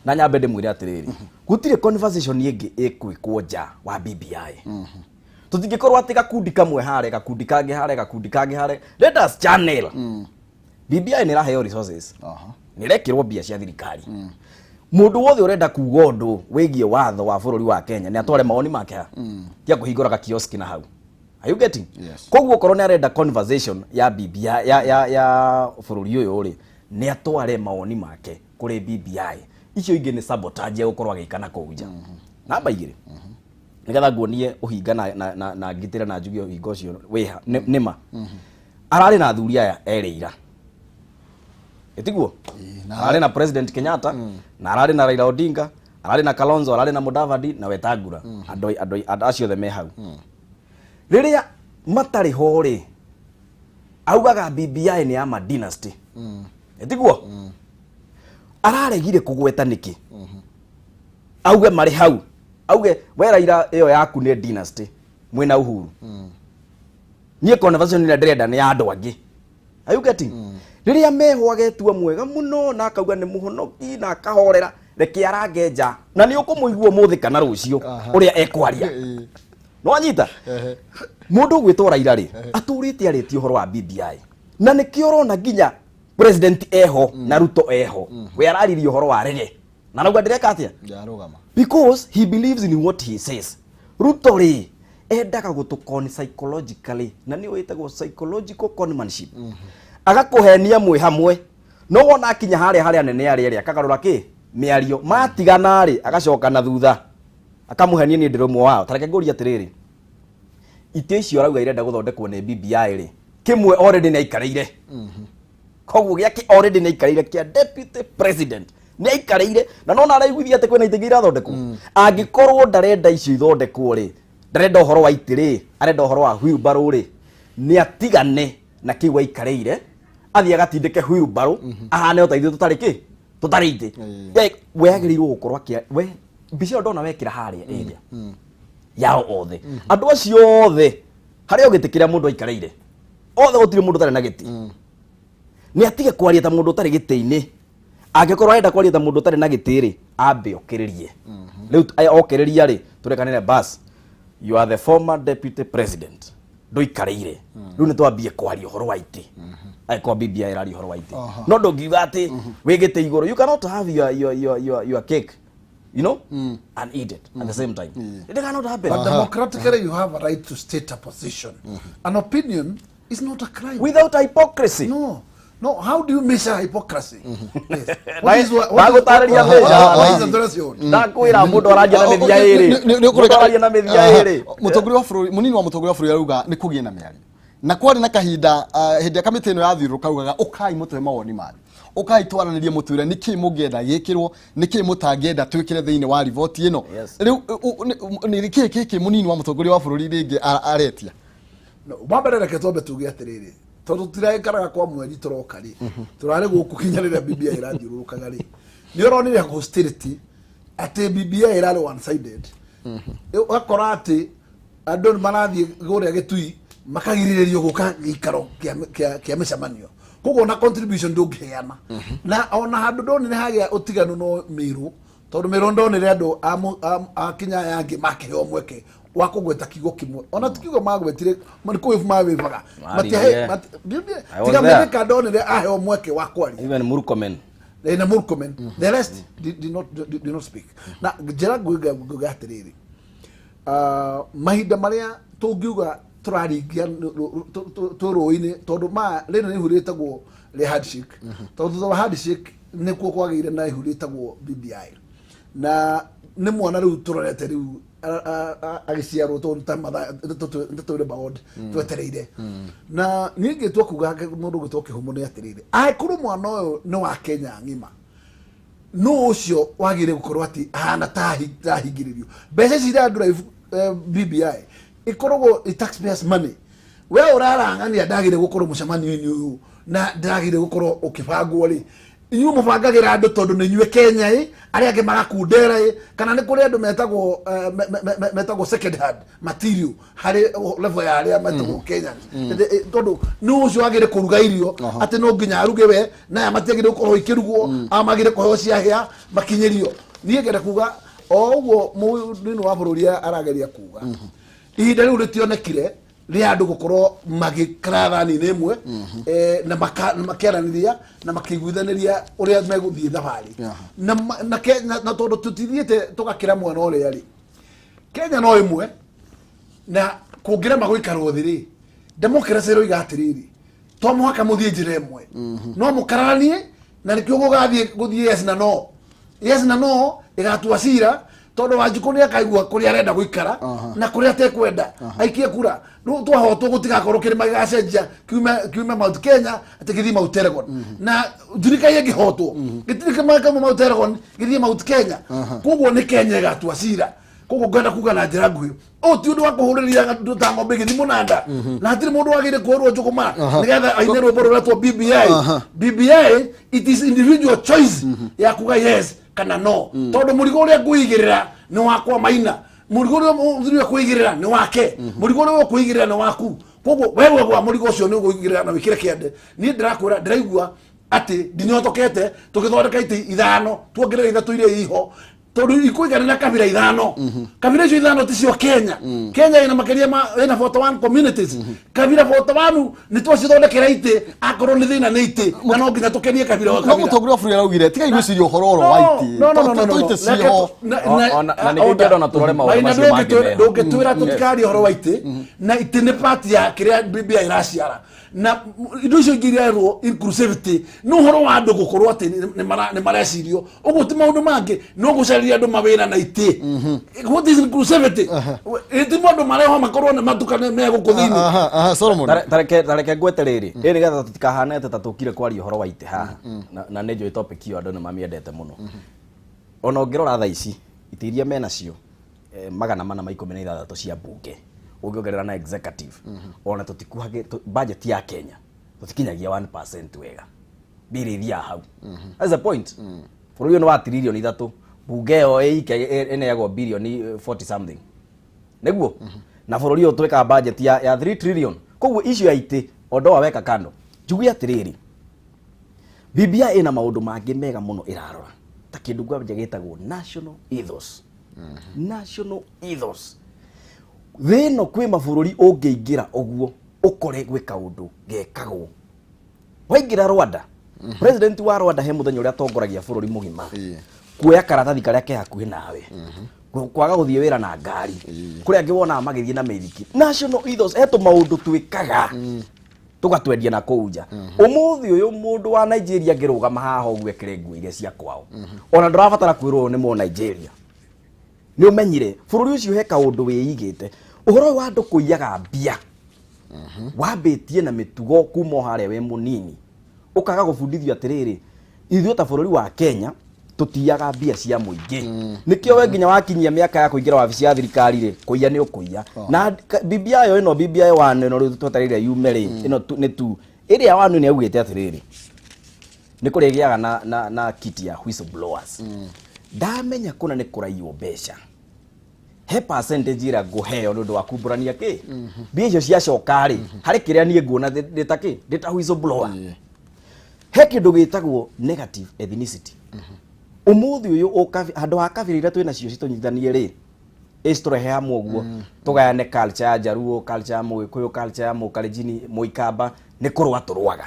na nyambe ndĩmwĩre atĩrĩrĩ, gũtirĩ conversation ĩngĩ ĩkwĩkwo nja wa BBI. Tũtingĩkorwo atĩ gakundi kamwe harĩa, gakundi kangĩ harĩa, gakundi kangĩ harĩa. Let us channel. BBI nĩ ĩraheo resources, nĩ ĩrekĩrwo mbia cia thirikari. Mũndũ wothe ũrenda kuga ũndũ wĩgiĩ watho wa bũrũri wa Kenya nĩ atware mawoni make ha tia kũhingũra ga kioski na hau. Are you getting? Yes. Koguo okorwo nĩ arenda conversation ya BBI ya bũrũri ũyũ rĩ, nĩ atware mawoni make kũrĩ BBI. Icio ingĩ nĩ sabotage ya gũkorwo agĩka na kũu nja. Namba 2, nĩgetha nguonie ũhinga na ngitĩre na njuge ũhinga ũcio wĩha nĩma ararĩ na athuri aya erĩ ira, ĩtiguo? Ararĩ na President Kenyatta na ararĩ na Raila Odinga, ararĩ na Kalonzo, ararĩ na Mudavadi na Wetangula. Andũ acio othe me hau. Rĩrĩa matarĩ ho rĩ, augaga BBI nĩ ya ma dynasty, ĩtiguo? Araregire kũgweta nĩkĩ? Auge marĩ hau, auge, "We Raila, ĩyo yaku nĩ dynasty mwĩna Uhuru. Niĩ conversation ĩrĩa ndĩrenda nĩ ya andũ angĩ." Are you getting? Rĩrĩa meho agetua mwega mũno na akauga nĩ mũhonoki na akahorera, reke arange nja na nĩ ũkũmũigua ũmũthĩ kana rũciũ ũrĩa ekwaria. No anyita mũndũ ũgwĩtwo Raila rĩ, atũrĩte arĩtie ũhoro wa BBI, na nĩkĩo ũrona nginya president eho na Ruto eho, we araririe ũhoro wa rege na arauga ndĩreka atĩa. Ndarũgama. Because he believes in what he says. Ruto rĩ, endaga gũtũkon psychologically, na nĩ wĩtagwo psychological conmanship. Agakũhenia mwĩ hamwe, no wona akinya harĩa harĩa anene arĩa rĩ, akagarũra kĩ mĩario, matigana rĩ, agacoka na thutha akamũhenia, "Niĩ ndĩrĩ ũmwe wao." Tareke ngũrie atĩrĩrĩ, itĩ icio arauga irenda gũthondekwo nĩ BBI rĩ, kĩmwe already nĩ aikarĩire. Koguo gĩake already nĩ aikarĩire kĩa deputy president, nĩ aikarĩire, na nona araiguithia atĩ kwĩna itĩ ingĩ irathondekwo. Angĩkorwo ndarenda icio ithondekwo rĩ, ndarenda ũhoro wa itĩ rĩ, arenda ũhoro wa wheelbarrow rĩ, nĩ atigane na kĩu aikarĩire, athiĩ agatindĩke wheelbarrow, ahane o ta ithuĩ tũtarĩ kĩ tũtarĩ itĩ. We agĩrĩirwo gũkorwo akĩa we mbica ĩyo ndona wekĩra harĩa ĩrĩa yao othe, andũ acio othe harĩa o gĩtĩ kĩrĩa mũndũ aikarĩire, othe gũtirĩ mũndũ ũtarĩ na gĩtĩ. Nĩ atige kwaria ta mũndũ ũtarĩ gĩtĩ-inĩ. Angĩkorwo arenda kwaria ta mũndũ ũtarĩ na gĩtĩ rĩ, ambe okĩrĩrie. Rĩu okĩrĩria rĩ, tũrekanĩre bas. You are the former deputy president, ndũikarĩire. Rĩu nĩ twambie kwaria ũhoro wa itĩ, angĩkorwo BBI ĩraria ũhoro wa itĩ, no ndũngiuga atĩ wĩ gĩtĩ igũrũ. You cannot have your cake and eat it at the same time. It cannot happen. But democratically, you have a right to state a position. An opinion is not a crime. Without hypocrisy. No. No, how do you measure hypocrisy? Yes. Ndagũtarĩria What measure. is the threshold? Ndakwĩra mũndũ aranjia na mĩthia ĩrĩ. Mũndũ araria na mĩthia ĩrĩ. Mũtongoria wa bũrũri, mũnini wa mũtongoria wa bũrũri arauga nĩ kũgĩe na mĩario, na kwarĩ na kahinda hĩndĩ ya kamĩtĩ ĩno yathiũrũrũka, augaga ũkai mũtũhe mawoni manyu, ũkai twaranĩrie, mũtwĩre nĩkĩ mũngĩenda gĩkĩrwo, nĩkĩ mũtangĩenda twĩkĩre thĩinĩ wa riboti ĩno. Rĩu nĩ kĩĩ gĩkĩ mũnini wa mũtongoria wa bũrũri rĩngĩ aretia? No, wa mbere reke twambe tuge atĩrĩrĩ, tondũ tũtiraikaraga kwa mweri tũroka rĩ, tũrarĩ gũkũ kinya rĩrĩa BBI ĩrathiũrũrũkaga rĩ, nĩ ũronire hostility atĩ BBI ĩrarĩ one sided. Ũgakora atĩ andũ nĩ marathiĩ kũrĩa Gĩtui makagirĩrĩrio gũka gĩikaro kĩa mĩcemanio, koguo ona contribution ndũngĩheana. Na ona handũ ndonire hagĩa ũtiganu no Mĩrũ, tondũ Mĩrũ ndonire andũ a kinya aya angĩ makĩheo mweke wa kũgweta kiugo kĩmwe, ona ti kiugo magwetire, nĩ kũwĩbu mawĩbaga. Maririe. I was Tiga there. Mĩthĩka ndonire aheo mweke wa kwaria. Even Murkomen. Na Murkomen. The rest did not speak. Na njĩra nguga atĩrĩrĩ, mahinda marĩa tũngiuga tũraringia twĩ rũĩ-inĩ, tondũ ma rĩrĩ nĩ ihu rĩtagwo rĩa handshake, tondũ thutha wa handshake nĩkuo kwagĩire na ihu rĩtagwo BBI, na nĩ mwana rĩu tũrorete rĩu agĩciarwo, tondũ ta mathaa nĩtũrĩ bound twetereire. Na niĩ ngĩtua kuga mũndũ ũgĩtwo kĩhumo nĩ atĩrĩrĩ, angĩkorwo mwana ũyũ nĩ wa Kenya ng'ima, no ũcio wagĩrĩire gũkorwo atĩ ahana ta tahingĩrĩrio mbeca ici iria drive BBI ĩkoragwo i taxpayers money. We ũrarang'ania ndagĩrĩire gũkorwo mũcemanio-inĩ ũyũ na ndagĩrĩire gũkorwo ũkĩbangwo rĩ, inyuĩ mũbangagĩra andũ tondũ nĩ inyuĩ Kenya ĩ, arĩa angĩ magakundera ĩ, kana nĩ kũrĩ andũ metagwo metagwo second hand material harĩ level ya arĩa metagwo Kenyans? Tondũ nĩ ũcio wagĩrĩire kũruga irio atĩ no nginya aruge we, na aya matiagĩrĩire gũkorwo ikĩrugwo, aya magĩrĩire kũheo ciahĩa makinyĩrio. Niĩ ngenda kuga o ũguo mũnini wa bũrũri arageria kuga, ihinda rĩu rĩtionekire rĩa andũ gũkorwo magĩkara thani-inĩ ĩmwe na makĩaranĩria na makĩiguithanĩria ũrĩa megũthiĩ thabarĩ. Na tondũ tũtithiĩte tũgakĩra mwana ũrĩa rĩ, Kenya no ĩmwe, na kũngĩrema gũikarwo thĩ rĩ, democracy ĩroiga atĩrĩrĩ, to mũhaka mũthiĩ njĩra ĩmwe, no mũkararanie, na nĩkĩo gũgathiĩ gũthiĩ yes na no, yes na no ĩgatua cira, tondũ Wanjikũ nĩ akaigua kũrĩa arenda gũikara na kũrĩa atekwenda aikie kura. Rĩu twahotwo gũtigakorwo kĩrĩma gĩgacenjia kiume Mount Kenya atĩ gĩthiĩ Mount Elgon, na Njurikai ĩngĩhotwo gĩtirĩ kĩrĩma kauma Mount Elgon gĩthiĩ Mount Kenya. Koguo nĩ Kenya ĩgatua cira. Koguo ngwenda kuga na njĩra nguhĩ, ũyũ ti ũndũ wa kũhũrĩria andũ ta ng'ombe ĩgĩthiĩ mũnanda, na hatirĩ mũndũ wagĩrĩire kũhũrwo njũgũma nĩgetha aine rwĩmbo rũretwo BBI. BBI, it is individual choice ya kuga yes kana no, tondũ mũrigo ũrĩa ngũigĩrĩra nĩ wakwa Maina, mũrigo ũrĩa mũthuri ũrĩa kwĩigĩrĩra nĩ wake, mũrigo ũrĩa ũkwĩigĩrĩra nĩ waku. Koguo we wegwa mũrigo ũcio nĩ ũgũigĩrĩra na wĩkĩre kĩande. Niĩ ndĩrakwĩra, ndĩraigua atĩ ndinyotokete tũgĩthondeka itĩ ithano, tuongerere ithatũ iria iho, tondũ ikũiganĩra kabira ithano. Kabira icio ithano ti cio Kenya. Kenya ĩna makĩria ma ĩna 41 communities. Kabira 41 nĩ twacithondekera itĩ, akorwo nĩ thĩna nĩ itĩ, na no nginya tũkenie kabira o No kabira. Mũtongoria wa bũrũri araugire tigai gwĩciria ũhoro oro wa itĩ. No, no, no, no, no, no. Itĩ ciho. Na nĩkĩo ingĩenda ona tũrore maũndũ Maina, macio mangĩ meho. Ndũngĩtwĩra tũtikarie ũhoro wa itĩ, na itĩ nĩ part ya kĩrĩa BBI ĩraciara, na indo icio ingĩ irerwo inclusivity nĩ ũhoro wa andũ gũkorwo atĩ nĩ marecirio ũguo, ti maũndũ mangĩ no gũcarĩria andũ mawĩra na itĩ. What is inclusivity? Ti andũ mareho makorwo nĩ matukane me gũkũ thĩinĩ. Aha, aha, Solomon. Tareke ngwete rĩrĩ ĩ, nĩgetha tũtikahane atĩ ta tũkire kwaria ũhoro wa itĩ haha, na nĩ njũĩ topic ĩyo andũ nĩ mamĩendete mũno. Ona ũngĩrora thaa ici itĩ iria menacio 416 cia mbunge, ũngĩongerera na executive, ona tũtikuhagĩ budget ya Kenya tũtikinyagia 1% wega, mbĩrĩ ithiaga hau. That's the point. Bũrũri ũyũ nĩ wa 3 trillion, mbunge ĩyo ĩike ĩneagwo bilioni 40 something, nĩguo na bũrũri ũyũ twĩkaga budget ya 3 trillion. Koguo icio ya itĩ ondoa weka kando, njuge atĩrĩrĩ, BBI ĩna maũndũ mangĩ mega mũno ĩrarora, ta kĩndũ kwanja gĩtagwo national ethos. National ethos. Thĩ ĩno kwĩ mabũrũri ũngĩingĩra ũguo ũkore gwĩ kaũndũ gekagwo. Waingĩra Rwanda, president wa Rwanda he mũthenya ũrĩa atongoragia bũrũri mũgima kuoya karatathi karĩa ke hakuhĩ nawe, kwaga gũthiĩ wĩra na ngari. Kũrĩ angĩ wonaga magĩthiĩ na mĩithikiri. National ethos, he tũmaũndũ twĩkaga tũgatwendia na kũu nja. Ũmũthĩ ũyũ mũndũ wa Nigeria angĩrũgama haha ũguo ekĩre nguo iria cia kwao, ona ndũrabatara kwĩrwo ũyũ nĩ mũ Nigeria. Nĩ ũmenyire bũrũri ũcio he kaũndũ wĩigĩte. Ũhoro ũyũ wa andũ kũiyaga mbia wambĩtie na mĩtugo kuma o harĩa wĩ mũnini, ũkaga gũbundithio atĩrĩrĩ, ithuĩ ta bũrũri wa Kenya tũtiyaga mbia cia mũingĩ. Nĩkĩo we nginya wakinyia mĩaka ya kũingĩra wabici ya thirikari rĩ, kũiya nĩ ũkũiya. Na BBI ĩno, BBI one ĩno rĩu twetereire yume rĩ, ĩno nĩ tu ĩrĩa one nĩ augĩte atĩrĩrĩ, nĩ kũrĩgĩaga na kit ya whistleblowers. Ndamenya kũna nĩ kũraiywo mbeca, he percentage ĩrĩa ngũheo nĩ ũndũ wa kumbũrania kĩ mbia icio ciacoka rĩ, harĩ kĩrĩa niĩ nguona ndĩ ta kĩ, ndĩ ta whistleblower. He kĩndũ gĩtagwo negative ethnicity. Ũmũthĩ ũyũ handũ ha kabira iria twĩ nacio citũnyitithanie rĩ, ĩcitũrehe hamwe ũguo tũgayane culture ya Njaruo, culture ya Mũgĩkũyũ, culture ya Mũkalenjini, Mũikamba, nĩ kũrũa tũrũaga.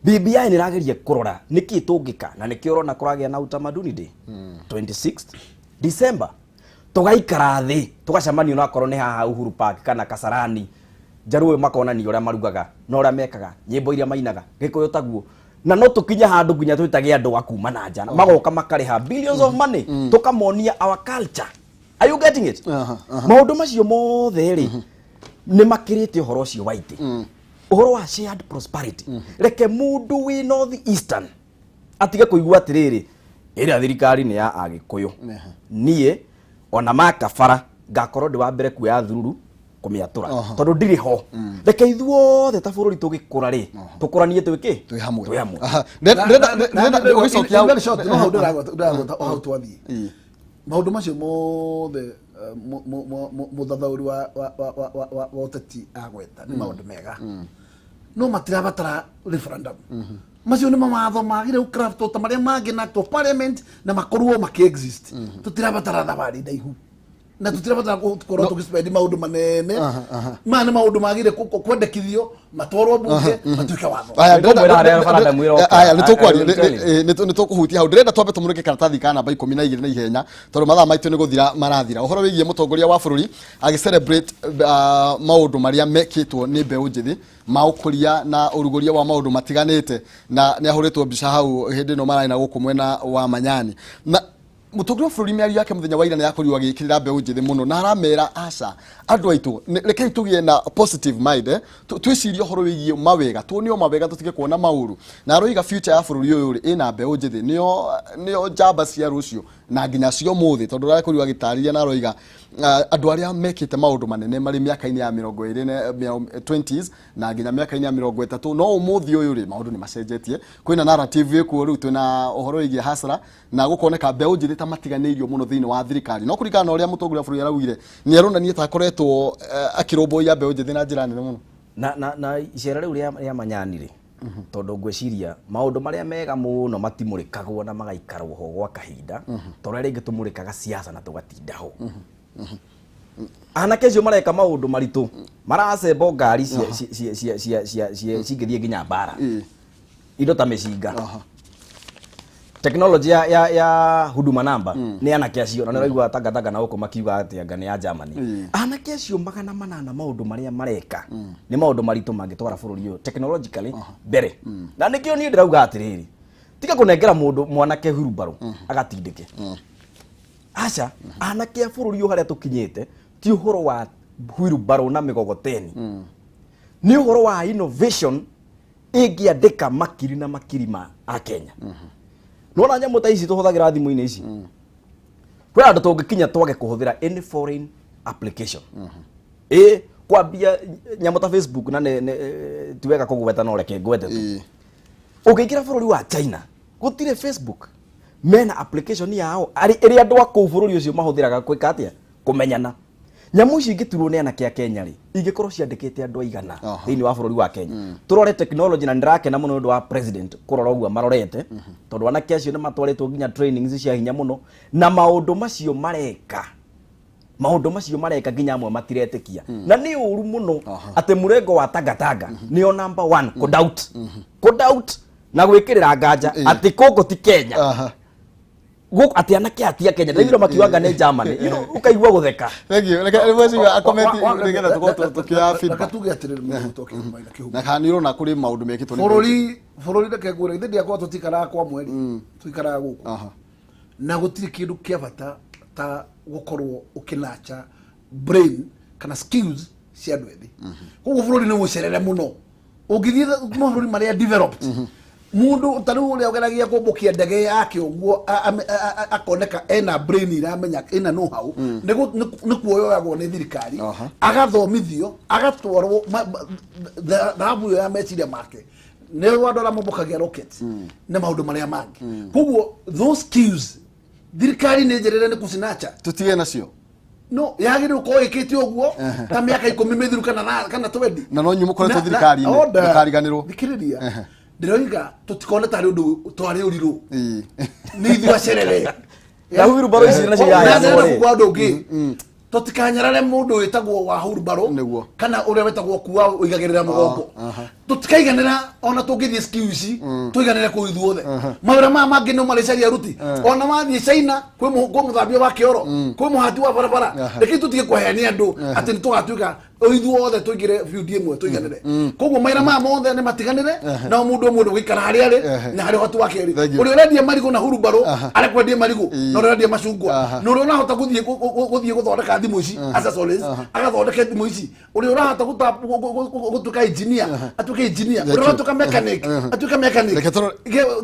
BBI nĩ ĩrageria kũrora nĩkĩ tũngĩka, na nĩkĩo ũrona kũragĩa na Utamaduni Day 26 December. Tũgaikara thĩ, tũgacemania, onakorwo nĩ haha Uhuru Park kana Kasarani. Njaruo makonania ũrĩa marugaga na ũrĩa mekaga, nyĩmbo iria mainaga, Gĩkũyũ taguo. Na no tũkinye handũ nginya twĩtage andũ a kuma na nja, magoka makarĩha billions of money, tũkamonia our culture. Are you getting it? Aha. Maũndũ macio mothe rĩ, nĩ makĩrĩte ũhoro ũcio wa itĩ, ũhoro wa shared prosperity. Reke mũndũ wĩ North Eastern atige kũigua atĩrĩrĩ, ĩrĩa thirikari nĩ ya Agĩkũyũ, niĩ ona makabara ngakorwo ndĩ wa mbere kuoya thururu kũmĩatũra tondũ ndirĩ ho. Reke ithuothe ta bũrũri tũgĩkũra rĩ, tũkũranie twĩkĩ? Twĩ hamwe. Twĩ hamwe. Aha. Ndĩrenda ũgĩcokia In very short, no hau ndĩragweta o hau twathiĩ maũndũ macio mothe, mũthathaũri wa ũteti agweta nĩ maũndũ mega, no matirabatara referendum. Macio nĩ mawatho magire gũcraftwo ta marĩa mangĩ na act of parliament na makorwo makĩ-exist. Tũtirabatara thabarĩ ndaihu na tũtirabatara gũkorwo tũgĩspend maũndũ manene. Maya nĩ maũndũ magire kwendekithio, matwarwo mbunge, matuĩke watho. Aya, Ngũmwĩra harĩa referendum ĩroka. Aya, nĩ tũkwaria. I will tell you. Nĩ tũkũhutia hau. Ndĩrenda twambe tũmũrĩke karatathi ka namba 12 na ihenya, tondũ mathaa maitũ nĩ gũthira marathira. Ũhoro wĩgiĩ mũtongoria wa bũrũri agĩ celebrate maũndũ marĩa mekĩtwo nĩ mbeũ njĩthĩ ma ũkũria na ũrugũria wa maũndũ matiganĩte, na nĩ ahũrĩtwo mbica hau hĩndĩ ĩno mararĩ na gũkũ mwena wa Manyani. Na mũtongoria wa bũrũri mĩario yake mũthenya wa ira nĩ yakorirwo agĩkĩrĩra mbeũ njĩthĩ mũno, na aramera, aca andũ aitũ, rekei tũgĩe na positive mind, eh? Twĩcirie ũhoro wĩgiĩ mawega, tuone o mawega, tũtige kuona maũru. Na aroiga future ya bũrũri ũyũ rĩ, ĩna mbeũ njĩthĩ, nĩo njamba cia rũciũ na nginya cio mũthĩ, tondũ ũrakorirwo agĩtarĩria na aroiga andũ arĩa mekĩte maũndũ manene marĩ mĩaka-inĩ ya 20 na 20s na nginya mĩaka-inĩ ya 30. No ũmũthĩ ũyũ rĩ, maũndũ nĩ macenjetie, kwĩna narrative ĩkuo rĩu, twĩna ũhoro wĩgiĩ hasara na gũkoneka mbeũ njĩthĩ ta matiganĩirio mũno thĩinĩ wa thirikari. No kũringana na ũrĩa mũtongoria wa bũrũri araugire, nĩ aronania ta akoretwo akĩrũmbũiya mbeũ njĩthĩ na njĩra nene mũno. Na icera rĩu rĩa Manyani rĩ, tondũ ngwĩciria maũndũ marĩa mega mũno matimũrĩkagwo na magaikarwo ho gwa kahinda ta ũrĩa rĩngĩ tũmũrĩkaga siasa na tũgatinda ho. Anake acio mareka maũndũ maritũ, maracembo ngari cia cingĩthiĩ nginya mbara, indo ta mĩcinga, technology ya Huduma Number nĩ anake acio. Na nĩ ũraigua tangatanga na gũkũ makiuga atĩ anga nĩ ya Germany. Anake acio 800, maũndũ marĩa mareka nĩ maũndũ maritũ mangĩtwara bũrũri ũyũ technologically mbere. Na nĩkĩo niĩ ndĩrauga atĩrĩrĩ, tiga kũnengera mũndũ mwanake hurumbarũ agatindĩke. Aca, anake a bũrũri ũyũ, harĩa tũkinyĩte ti ũhoro wa wheelbarrow na mĩgogoteni, nĩ ũhoro wa innovation ĩngĩandĩka makiri na makiri ma akenya. Nona nyamũ ta ici tũhũthagĩra thimũ-inĩ ici, kwĩ handũ tũngĩkinya twage kũhũthĩra any foreign application. Ĩ kwambia nyamũ ta Facebook, na ti wega kũgweta, no reke ngwete tu. Ũngĩingĩra bũrũri wa China, gũtirĩ Facebook. Mena application yao ĩrĩa andũ a kũu bũrũri ũcio mahũthĩraga gwĩka atĩa? Kũmenyana. Nyamũ ici ingĩturwo nĩ anake a Kenya rĩ, ingĩkorwo ciandĩkĩte andũ aigana thĩinĩ wa bũrũri wa Kenya? Tũrore technology. Na nĩndĩrakena mũno nĩ ũndũ wa president kũrora ũguo marorete, tondũ anake acio nĩ matwarĩtwo nginya trainings cia hinya mũno, na maũndũ macio mareka Maũndũ macio mareka nginya amwe matiretĩkia, na nĩ ũru mũno atĩ mũrengo wa Tangatanga nĩo number one kũ doubt na gwĩkĩrĩra nganja atĩ kũngũ ti Kenya. Gũkũ atĩ anake atia Kenya ndaiguire makiuga nĩ Germany, ũkaigua gũtheka. Thank you. Reke rĩmwe ciuga akomenti nĩgetha tũkorwo tũkĩoya Reke feedback. Tuge atĩrĩrĩ, mũndũ ũtokĩte na kĩhumo. Na kana nĩ ũrona kũrĩ maũndũ mekĩtwo nĩ Bũrũri, reke ngwĩre, githĩ ndiakorwo tũtikaraga kwa mweri, tũikaraga gũkũ na gũtirĩ kĩndũ kĩa bata ta gũkorwo ũkĩnacha brain kana skills cia andũ ethĩ. Koguo bũrũri nĩ mũcerere mũno. Ũngĩthiĩ mabũrũri marĩa developed, mũndũ ta rĩu ũrĩa ũgeragia kũmbũkia ndege yake ũguo akoneka ena brain iramenya, ena know how, nĩ kuoyoyagwo nĩ thirikari, agathomithio, agatwarwo thahabu ĩyo ya meciria make nĩ andũ arĩa mombũkagia rocket na maũndũ marĩa mangĩ. Koguo those skills thirikari nĩ njerere nĩ kũcinacha. Tũtige nacio. No yagĩrĩirwo gũkorwo ĩkĩte ũguo ta mĩaka 10 mĩthiru kana 20. Na no inyuĩ mũkoretwo thirikari-inĩ, Order. ndũkariganĩrwo. Thikĩrĩria, ndĩroiga tũtikone tarĩ ũndũ twarĩ ũrirũ. Nĩ ithuĩ acerere. Na wheelbarrow ici nacio iraheanwo rĩ? Kwa ũndũ ũngĩ, tũtikanyarare mũndũ wĩtagwo wa hurumbarũ kana ũrĩa wĩtagwo kuwa ũigagĩrĩra mũgongo. Tũtikaiganĩra, ona tũngĩthiĩ skill ici tũiganĩre kũu ithuothe. Mawĩra maya mangĩ no marĩcaria aruti. Ona wathiĩ China kwĩ mũthambia wa kĩoro, kwĩ mũhati wa barabara. Rekei tũtige kũhenia andũ atĩ nĩ tũgatuĩka ithuothe tũingĩre biundi ĩmwe tũiganĩre. Koguo mawĩra maya mothe nĩ matiganĩre na o mũndũ o mũndũ gũikara harĩa arĩ na harĩa ũhoti wake Thank arĩ. you. Ũrĩa ũrendia marigũ na hurumbarũ arekwendie marigũ, na ũrĩa ũrendia macungwa, na ũrĩa ũrahota gũthiĩ gũthondeka thimũ ici, accessories, agathondeke thimũ ici, ũrĩa ũrahota gũtuĩka engineer atuĩke engineer, ũrĩa ũratuĩka mechanic atuĩke mechanic. Reke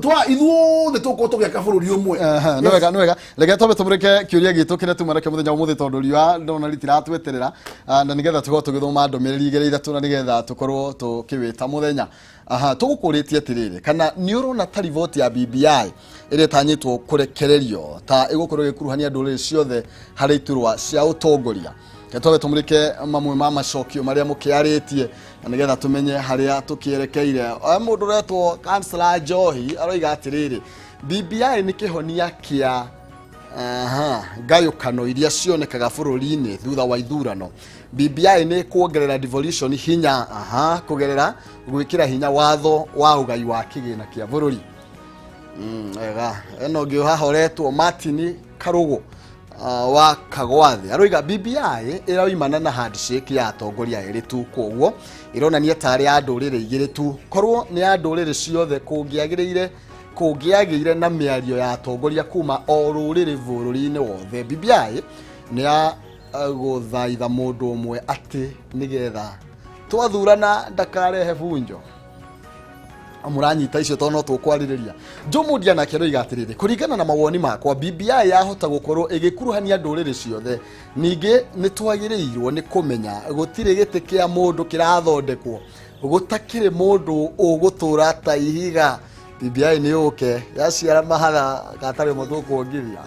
Twa ithuothe tũkorwo tũgĩaka bũrũri ũmwe. Aha, nĩ wega, nĩ wega. Reke twambe tũmũrĩke kĩũria gitũ kĩrĩa tuma nakĩo mũthenya wa ũmũthĩ, tondũ riũa ndona rĩtiratweterera. Na nĩgetha tũkorwo tũgĩthoma ndũmĩrĩri igĩrĩ ithatũ na nĩgetha tũkorwo tũkĩwĩta mũthenya. Aha, tũgũkũrĩtie atĩrĩrĩ, kana nĩ ũrona ta riboti ya BBI ĩrĩa ĩtanyĩtwo kũrekererio ta ĩgũkorwo ĩgĩkuruhania ndũrĩrĩ ciothe harĩ iturwa cia ũtongoria? Reke twambe tũmũrĩke mamwe ma macokio marĩa mũkĩarĩtie na nĩgetha tũmenye harĩa tũkĩerekeire. Mũndũ ũretwo Kansela Njohi aroiga atĩrĩrĩ, BBI nĩ kĩhonia kĩa ngayũkano iria cionekaga bũrũri-inĩ thutha wa ithurano. BBI nĩ kuongerera devolution hinya, kũgerera gwĩkĩra hinya watho wa ũgai wa kĩgĩna kĩa bũrũri. Wega. Ĩno ũngĩ haha ũretwo Martin Karũgũ wa Kagwathi aroiga BBI ĩroimana na handshake ya atongoria erĩ tu, koguo ĩronania tarĩ ya ndũrĩrĩ igĩrĩ tu. Korwo nĩ ya ndũrĩrĩ ciothe, kũngĩagĩire na mĩario ya atongoria kuma o rũrĩrĩ bũrũri-inĩ wothe. BBI nĩ ya gũthaitha mũndũ ũmwe atĩ nĩgetha twathurana ndakarehe bunjo. Mũranyita icio tondũ no tũkwarĩrĩria. Joe nake aroiga atĩrĩrĩ, kũringana na mawoni makwa, BBI yahota gũkorwo ĩgĩkuruhania ndũrĩrĩ ciothe. Ningĩ nĩ twagĩrĩirwo nĩ kũmenya gũtirĩ gĩtĩ kĩa mũndũ kĩrathondekwo gũtakĩrĩ mũndũ ũgũtũra ta ihiga. BBI nĩ yũke yaciara mahatha gatarĩ ũmwe tũkuongithia.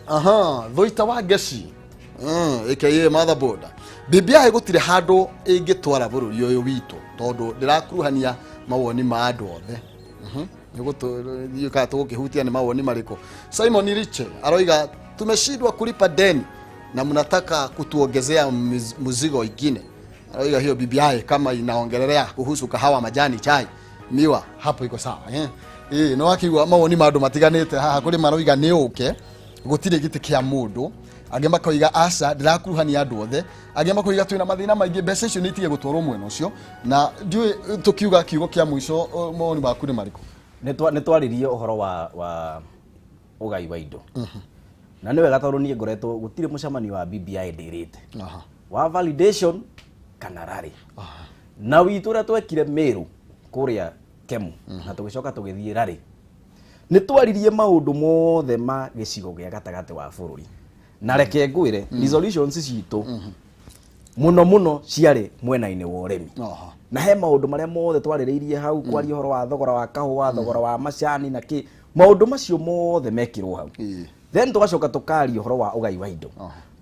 Aha, Thuita wa Ngeci, aka motherboard, BBI gũtirĩ handũ ĩngĩtwara bũrũri ũyũ witũ tondũ ndĩrakuruhania mawoni ma andũ othe. Nĩgũtũ kana tũgũkĩhutia nĩ mawoni marĩkũ. Simon Riche aroiga tumeshindwa kulipa deni na mnataka kutuongezea mzigo ingine. Aroiga hiyo BBI kama inaongelelea kuhusu kahawa, majani chai, miwa, hapo iko sawa, eh. Ĩĩ, nĩ wakĩigua mawoni ma andũ matiganĩte haha. Kũrĩ maroiga nĩ ũke gũtirĩ gĩtĩ kĩa mũndũ, angĩ makoiga aca, ndĩrakuruhania andũ othe, angĩ makoiga twĩna mathĩna maingĩ, mbeca icio nĩ itige gũtwarwo mwena ũcio. Na ndiũĩ tũkiuga kiugo kĩa mũico, mawoni maku nĩ marĩkũ? Nĩ twaririe ũhoro wa ũgai wa indo, na nĩ wega tondũ niĩ ngoretwo gũtirĩ mũcemanio wa BBI ndĩrĩte wa validation kana rally na witũ ũrĩa twekire Meru kũrĩa Kemu, na tũgĩcoka tũgĩthiĩ rally. Nĩ twaririe maũndũ mothe ma gĩcigo gĩa gatagatĩ wa bũrũri, na reke ngwĩre resolutions citũ mũno mũno ciarĩ mwena-inĩ wa ũrĩmi. Na he maũndũ marĩa mothe twarĩrĩirie hau, kwaria ũhoro wa thogora wa kahũa, thogora wa macani na kĩ, maũndũ macio mothe mekirwo hau. Then tũgacoka tũkaria ũhoro wa ũgai wa indo.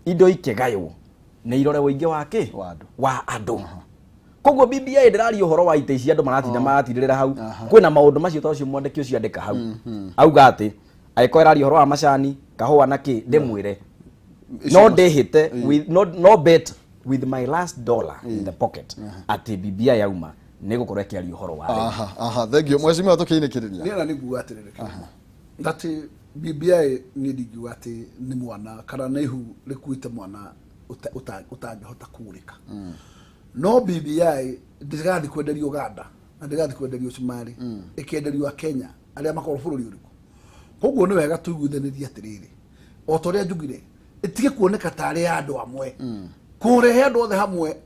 Indo ikĩgaywo nĩ irore ũingĩ wa kĩ? Wa andũ. Wa andũ. Koguo BBI ndĩraria ũhoro wa itĩ ici andũ maratinda maratirĩrĩra hau. Kwĩna maũndũ macio ta ũcio mwandĩki ũcio andĩka hau, auga atĩ angĩkorwo ĩraria ũhoro wa macani, Kahũa na kĩ ndĩmwĩre no ndĩhĩte with no bet with my last dollar in the pocket atĩ BBI yauma nĩ gũkorwo ĩkĩaria ũhoro wa rĩu. Aha, aha, thank you mheshimiwa, tũkĩinĩkĩrĩria. Niĩ na nĩ nguga atĩrĩrĩ kĩrĩma atĩ BBI niĩ ndingiuga atĩ nĩ mwana kana nĩ ihu rĩkuĩte mwana ũtangĩhota kũgũrĩka, no BBI ndĩrathiĩ kwenderio Uganda na ndĩrathiĩ kwenderio Somalia, ĩkenderio Kenya arĩa makorwo bũrũri ũrĩkũ. Koguo nĩ wega tũiguithanĩrie atĩrĩrĩ, o ta ũrĩa njugire, ĩtige kuoneka tarĩ ya andũ amwe, kũrehe andũ othe hamwe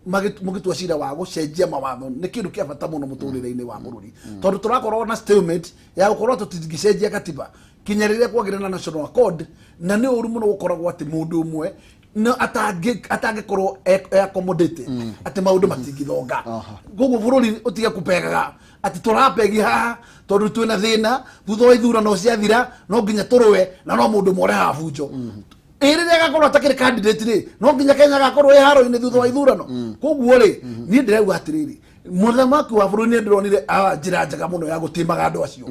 mũgĩtua cira wa gũcenjia mawatho nĩ kĩndũ kĩa bata mũno mũtũrĩre-inĩ wa bũrũri, tondũ tũrakorwo na stalemate ya gũkorwo tũtingĩcenjia katiba kinya rĩrĩa kwagĩra na national accord, na nĩ ũru mũno gũkoragwo atĩ mũndũ ũmwe no atangĩkorwo e accommodated atĩ maũndũ matingĩthonga. Koguo bũrũri ũtige kũpegaga atĩ tũrapegi haha tondũ twĩna thĩna, thutha wa ithurano ciathira no nginya tũrũe na no mũndũ ũmwe ũrehaga bunjo. Ĩ rĩrĩa agakorwo atakĩrĩ candidate rĩ, no nginya Kenya agakorwo ĩ haro-inĩ thutha wa ithurano. Koguo rĩ, niĩ ndĩrauga atĩrĩrĩ, mũthamaki wa bũrũri nĩ ndĩronire njĩra njega mũno ya gũtĩmaga andũ acio,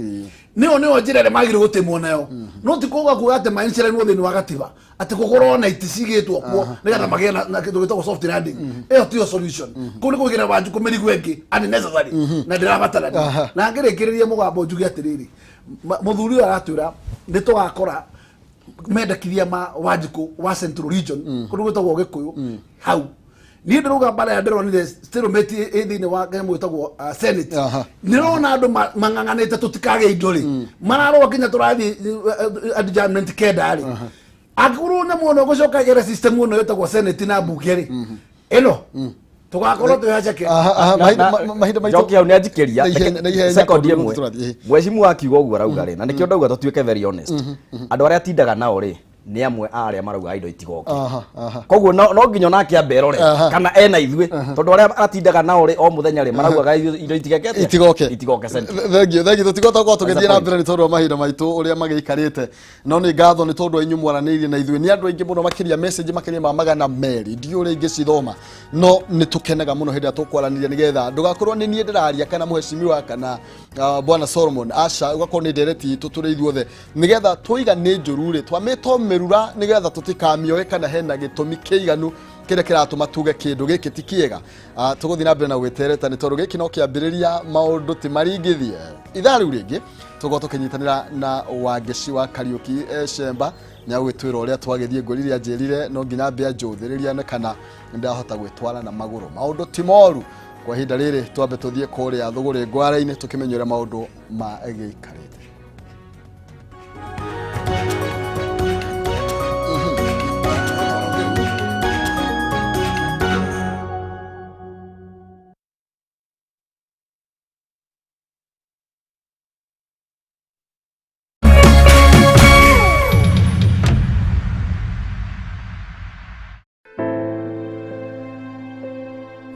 nĩyo njĩra ĩrĩa magĩrĩirwo gũtĩmwo nayo, no ti kuga kuga atĩ mainciranwo thĩinĩ wa gatiba atĩ gũkorwo na itĩ cigĩtwo kuo nĩgetha magĩe na kĩndũ gĩtagwo soft landing. Ĩyo tiyo solution. Kũu nĩ kũigĩra Wanjikũ mĩrigo ĩngĩ unnecessary na ndĩrabatarania. Na ngĩrĩkĩrĩria mũgambo njuge atĩrĩrĩ, mũthuri ũyũ aratwĩra nĩ tũgakora mendekithia ma Wanjikũ wa Central Region kũndũ gwĩtagwo Gĩkũyũ hau. Niĩ ndĩrauga mbara ya ndĩronire stalemate ĩ thĩinĩ wa kanyamũ gĩtagwo Senate. Nĩrona andũ mang'ang'anĩte tũtikage indo rĩ, mararũa nginya tũrathiĩ adjournment kenda rĩ. Angĩkorwo nyamũ ĩno gũcoka ĩgere system ĩno ĩtagwo Senate na mbunge rĩ, ĩno tũgakorwo twĩ haceke. Aha, aha, mahinda maitũ Njoki hau nĩ anjikĩria. Na ihenya Sekondi tondũ ĩmwe. tũrathiĩ. Mheshimiwa akiuga ũguo arauga rĩ, na nĩkĩo ndauga tũtuĩke very honest, andũ arĩa atindaga nao rĩ nĩ amwe a arĩa marauga indo itigoke. Aha, aha. Koguo no nginya onake ambe erore kana ena ithuĩ, tondũ arĩa atindaga nao rĩ o mũthenya rĩ maraugaga indo itigeke atĩa? Itigoke. Itigoke Central. Thank you, thank you. Tũtigota gũkorwo tũgĩthiĩ That's na a mbere nĩ tondũ wa mahinda maitũ ũrĩa magĩikarĩte, no nĩ ngatho nĩ tondũ wa inyuĩ mwaranĩirie na ithuĩ. Nĩ andũ aingĩ mũno makĩria, message makĩria ma 200, ndiũ ũrĩa ingĩcithoma, no nĩ tũkenaga mũno hĩndĩ ĩrĩa tũkwaranĩria, nĩgetha ndũgakorwo nĩ niĩ ndĩraria kana mheshimiwa kana bwana Solomon, aca, ũgakorwo nĩ ndereti itũ tũrĩ ithuothe, nĩgetha tũiga nĩ njũru rĩ twamĩtwo mĩrura, nĩgetha tũtikamĩoe kana hena gĩtũmi kĩiganu kĩrĩa kĩratũma tuge kĩndũ gĩkĩ ti kĩega. Tũgũthiĩ na mbere na gwĩtereta nĩ tondũ gĩkĩ no kĩambĩrĩria, maũndũ ti maringithie. Ithaa rĩu rĩngĩ tũgũkorwo tũkĩnyitanĩra na Wangeci wa Kariũki Cemba, nĩ agwĩtwĩra ũrĩa twagĩthiĩ ngũri iria njĩrire no nginya mbĩa njũthĩrĩria nĩ kana ndahota gwĩtwara na magũrũ. Maũndũ ti moru kwa ihinda rĩrĩ, twambe tũthiĩ kũrĩa thũgũrĩ ngwara-inĩ tũkĩmenye ũrĩa maũndũ magĩikarĩte.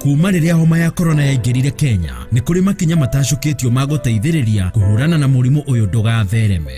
Kuma rĩrĩa homa ya korona yaingĩrire Kenya, nĩ kũrĩ makinya matacũkĩtio ma gũteithĩrĩria kũhũrana na mũrimũ ũyũ ndũgathereme.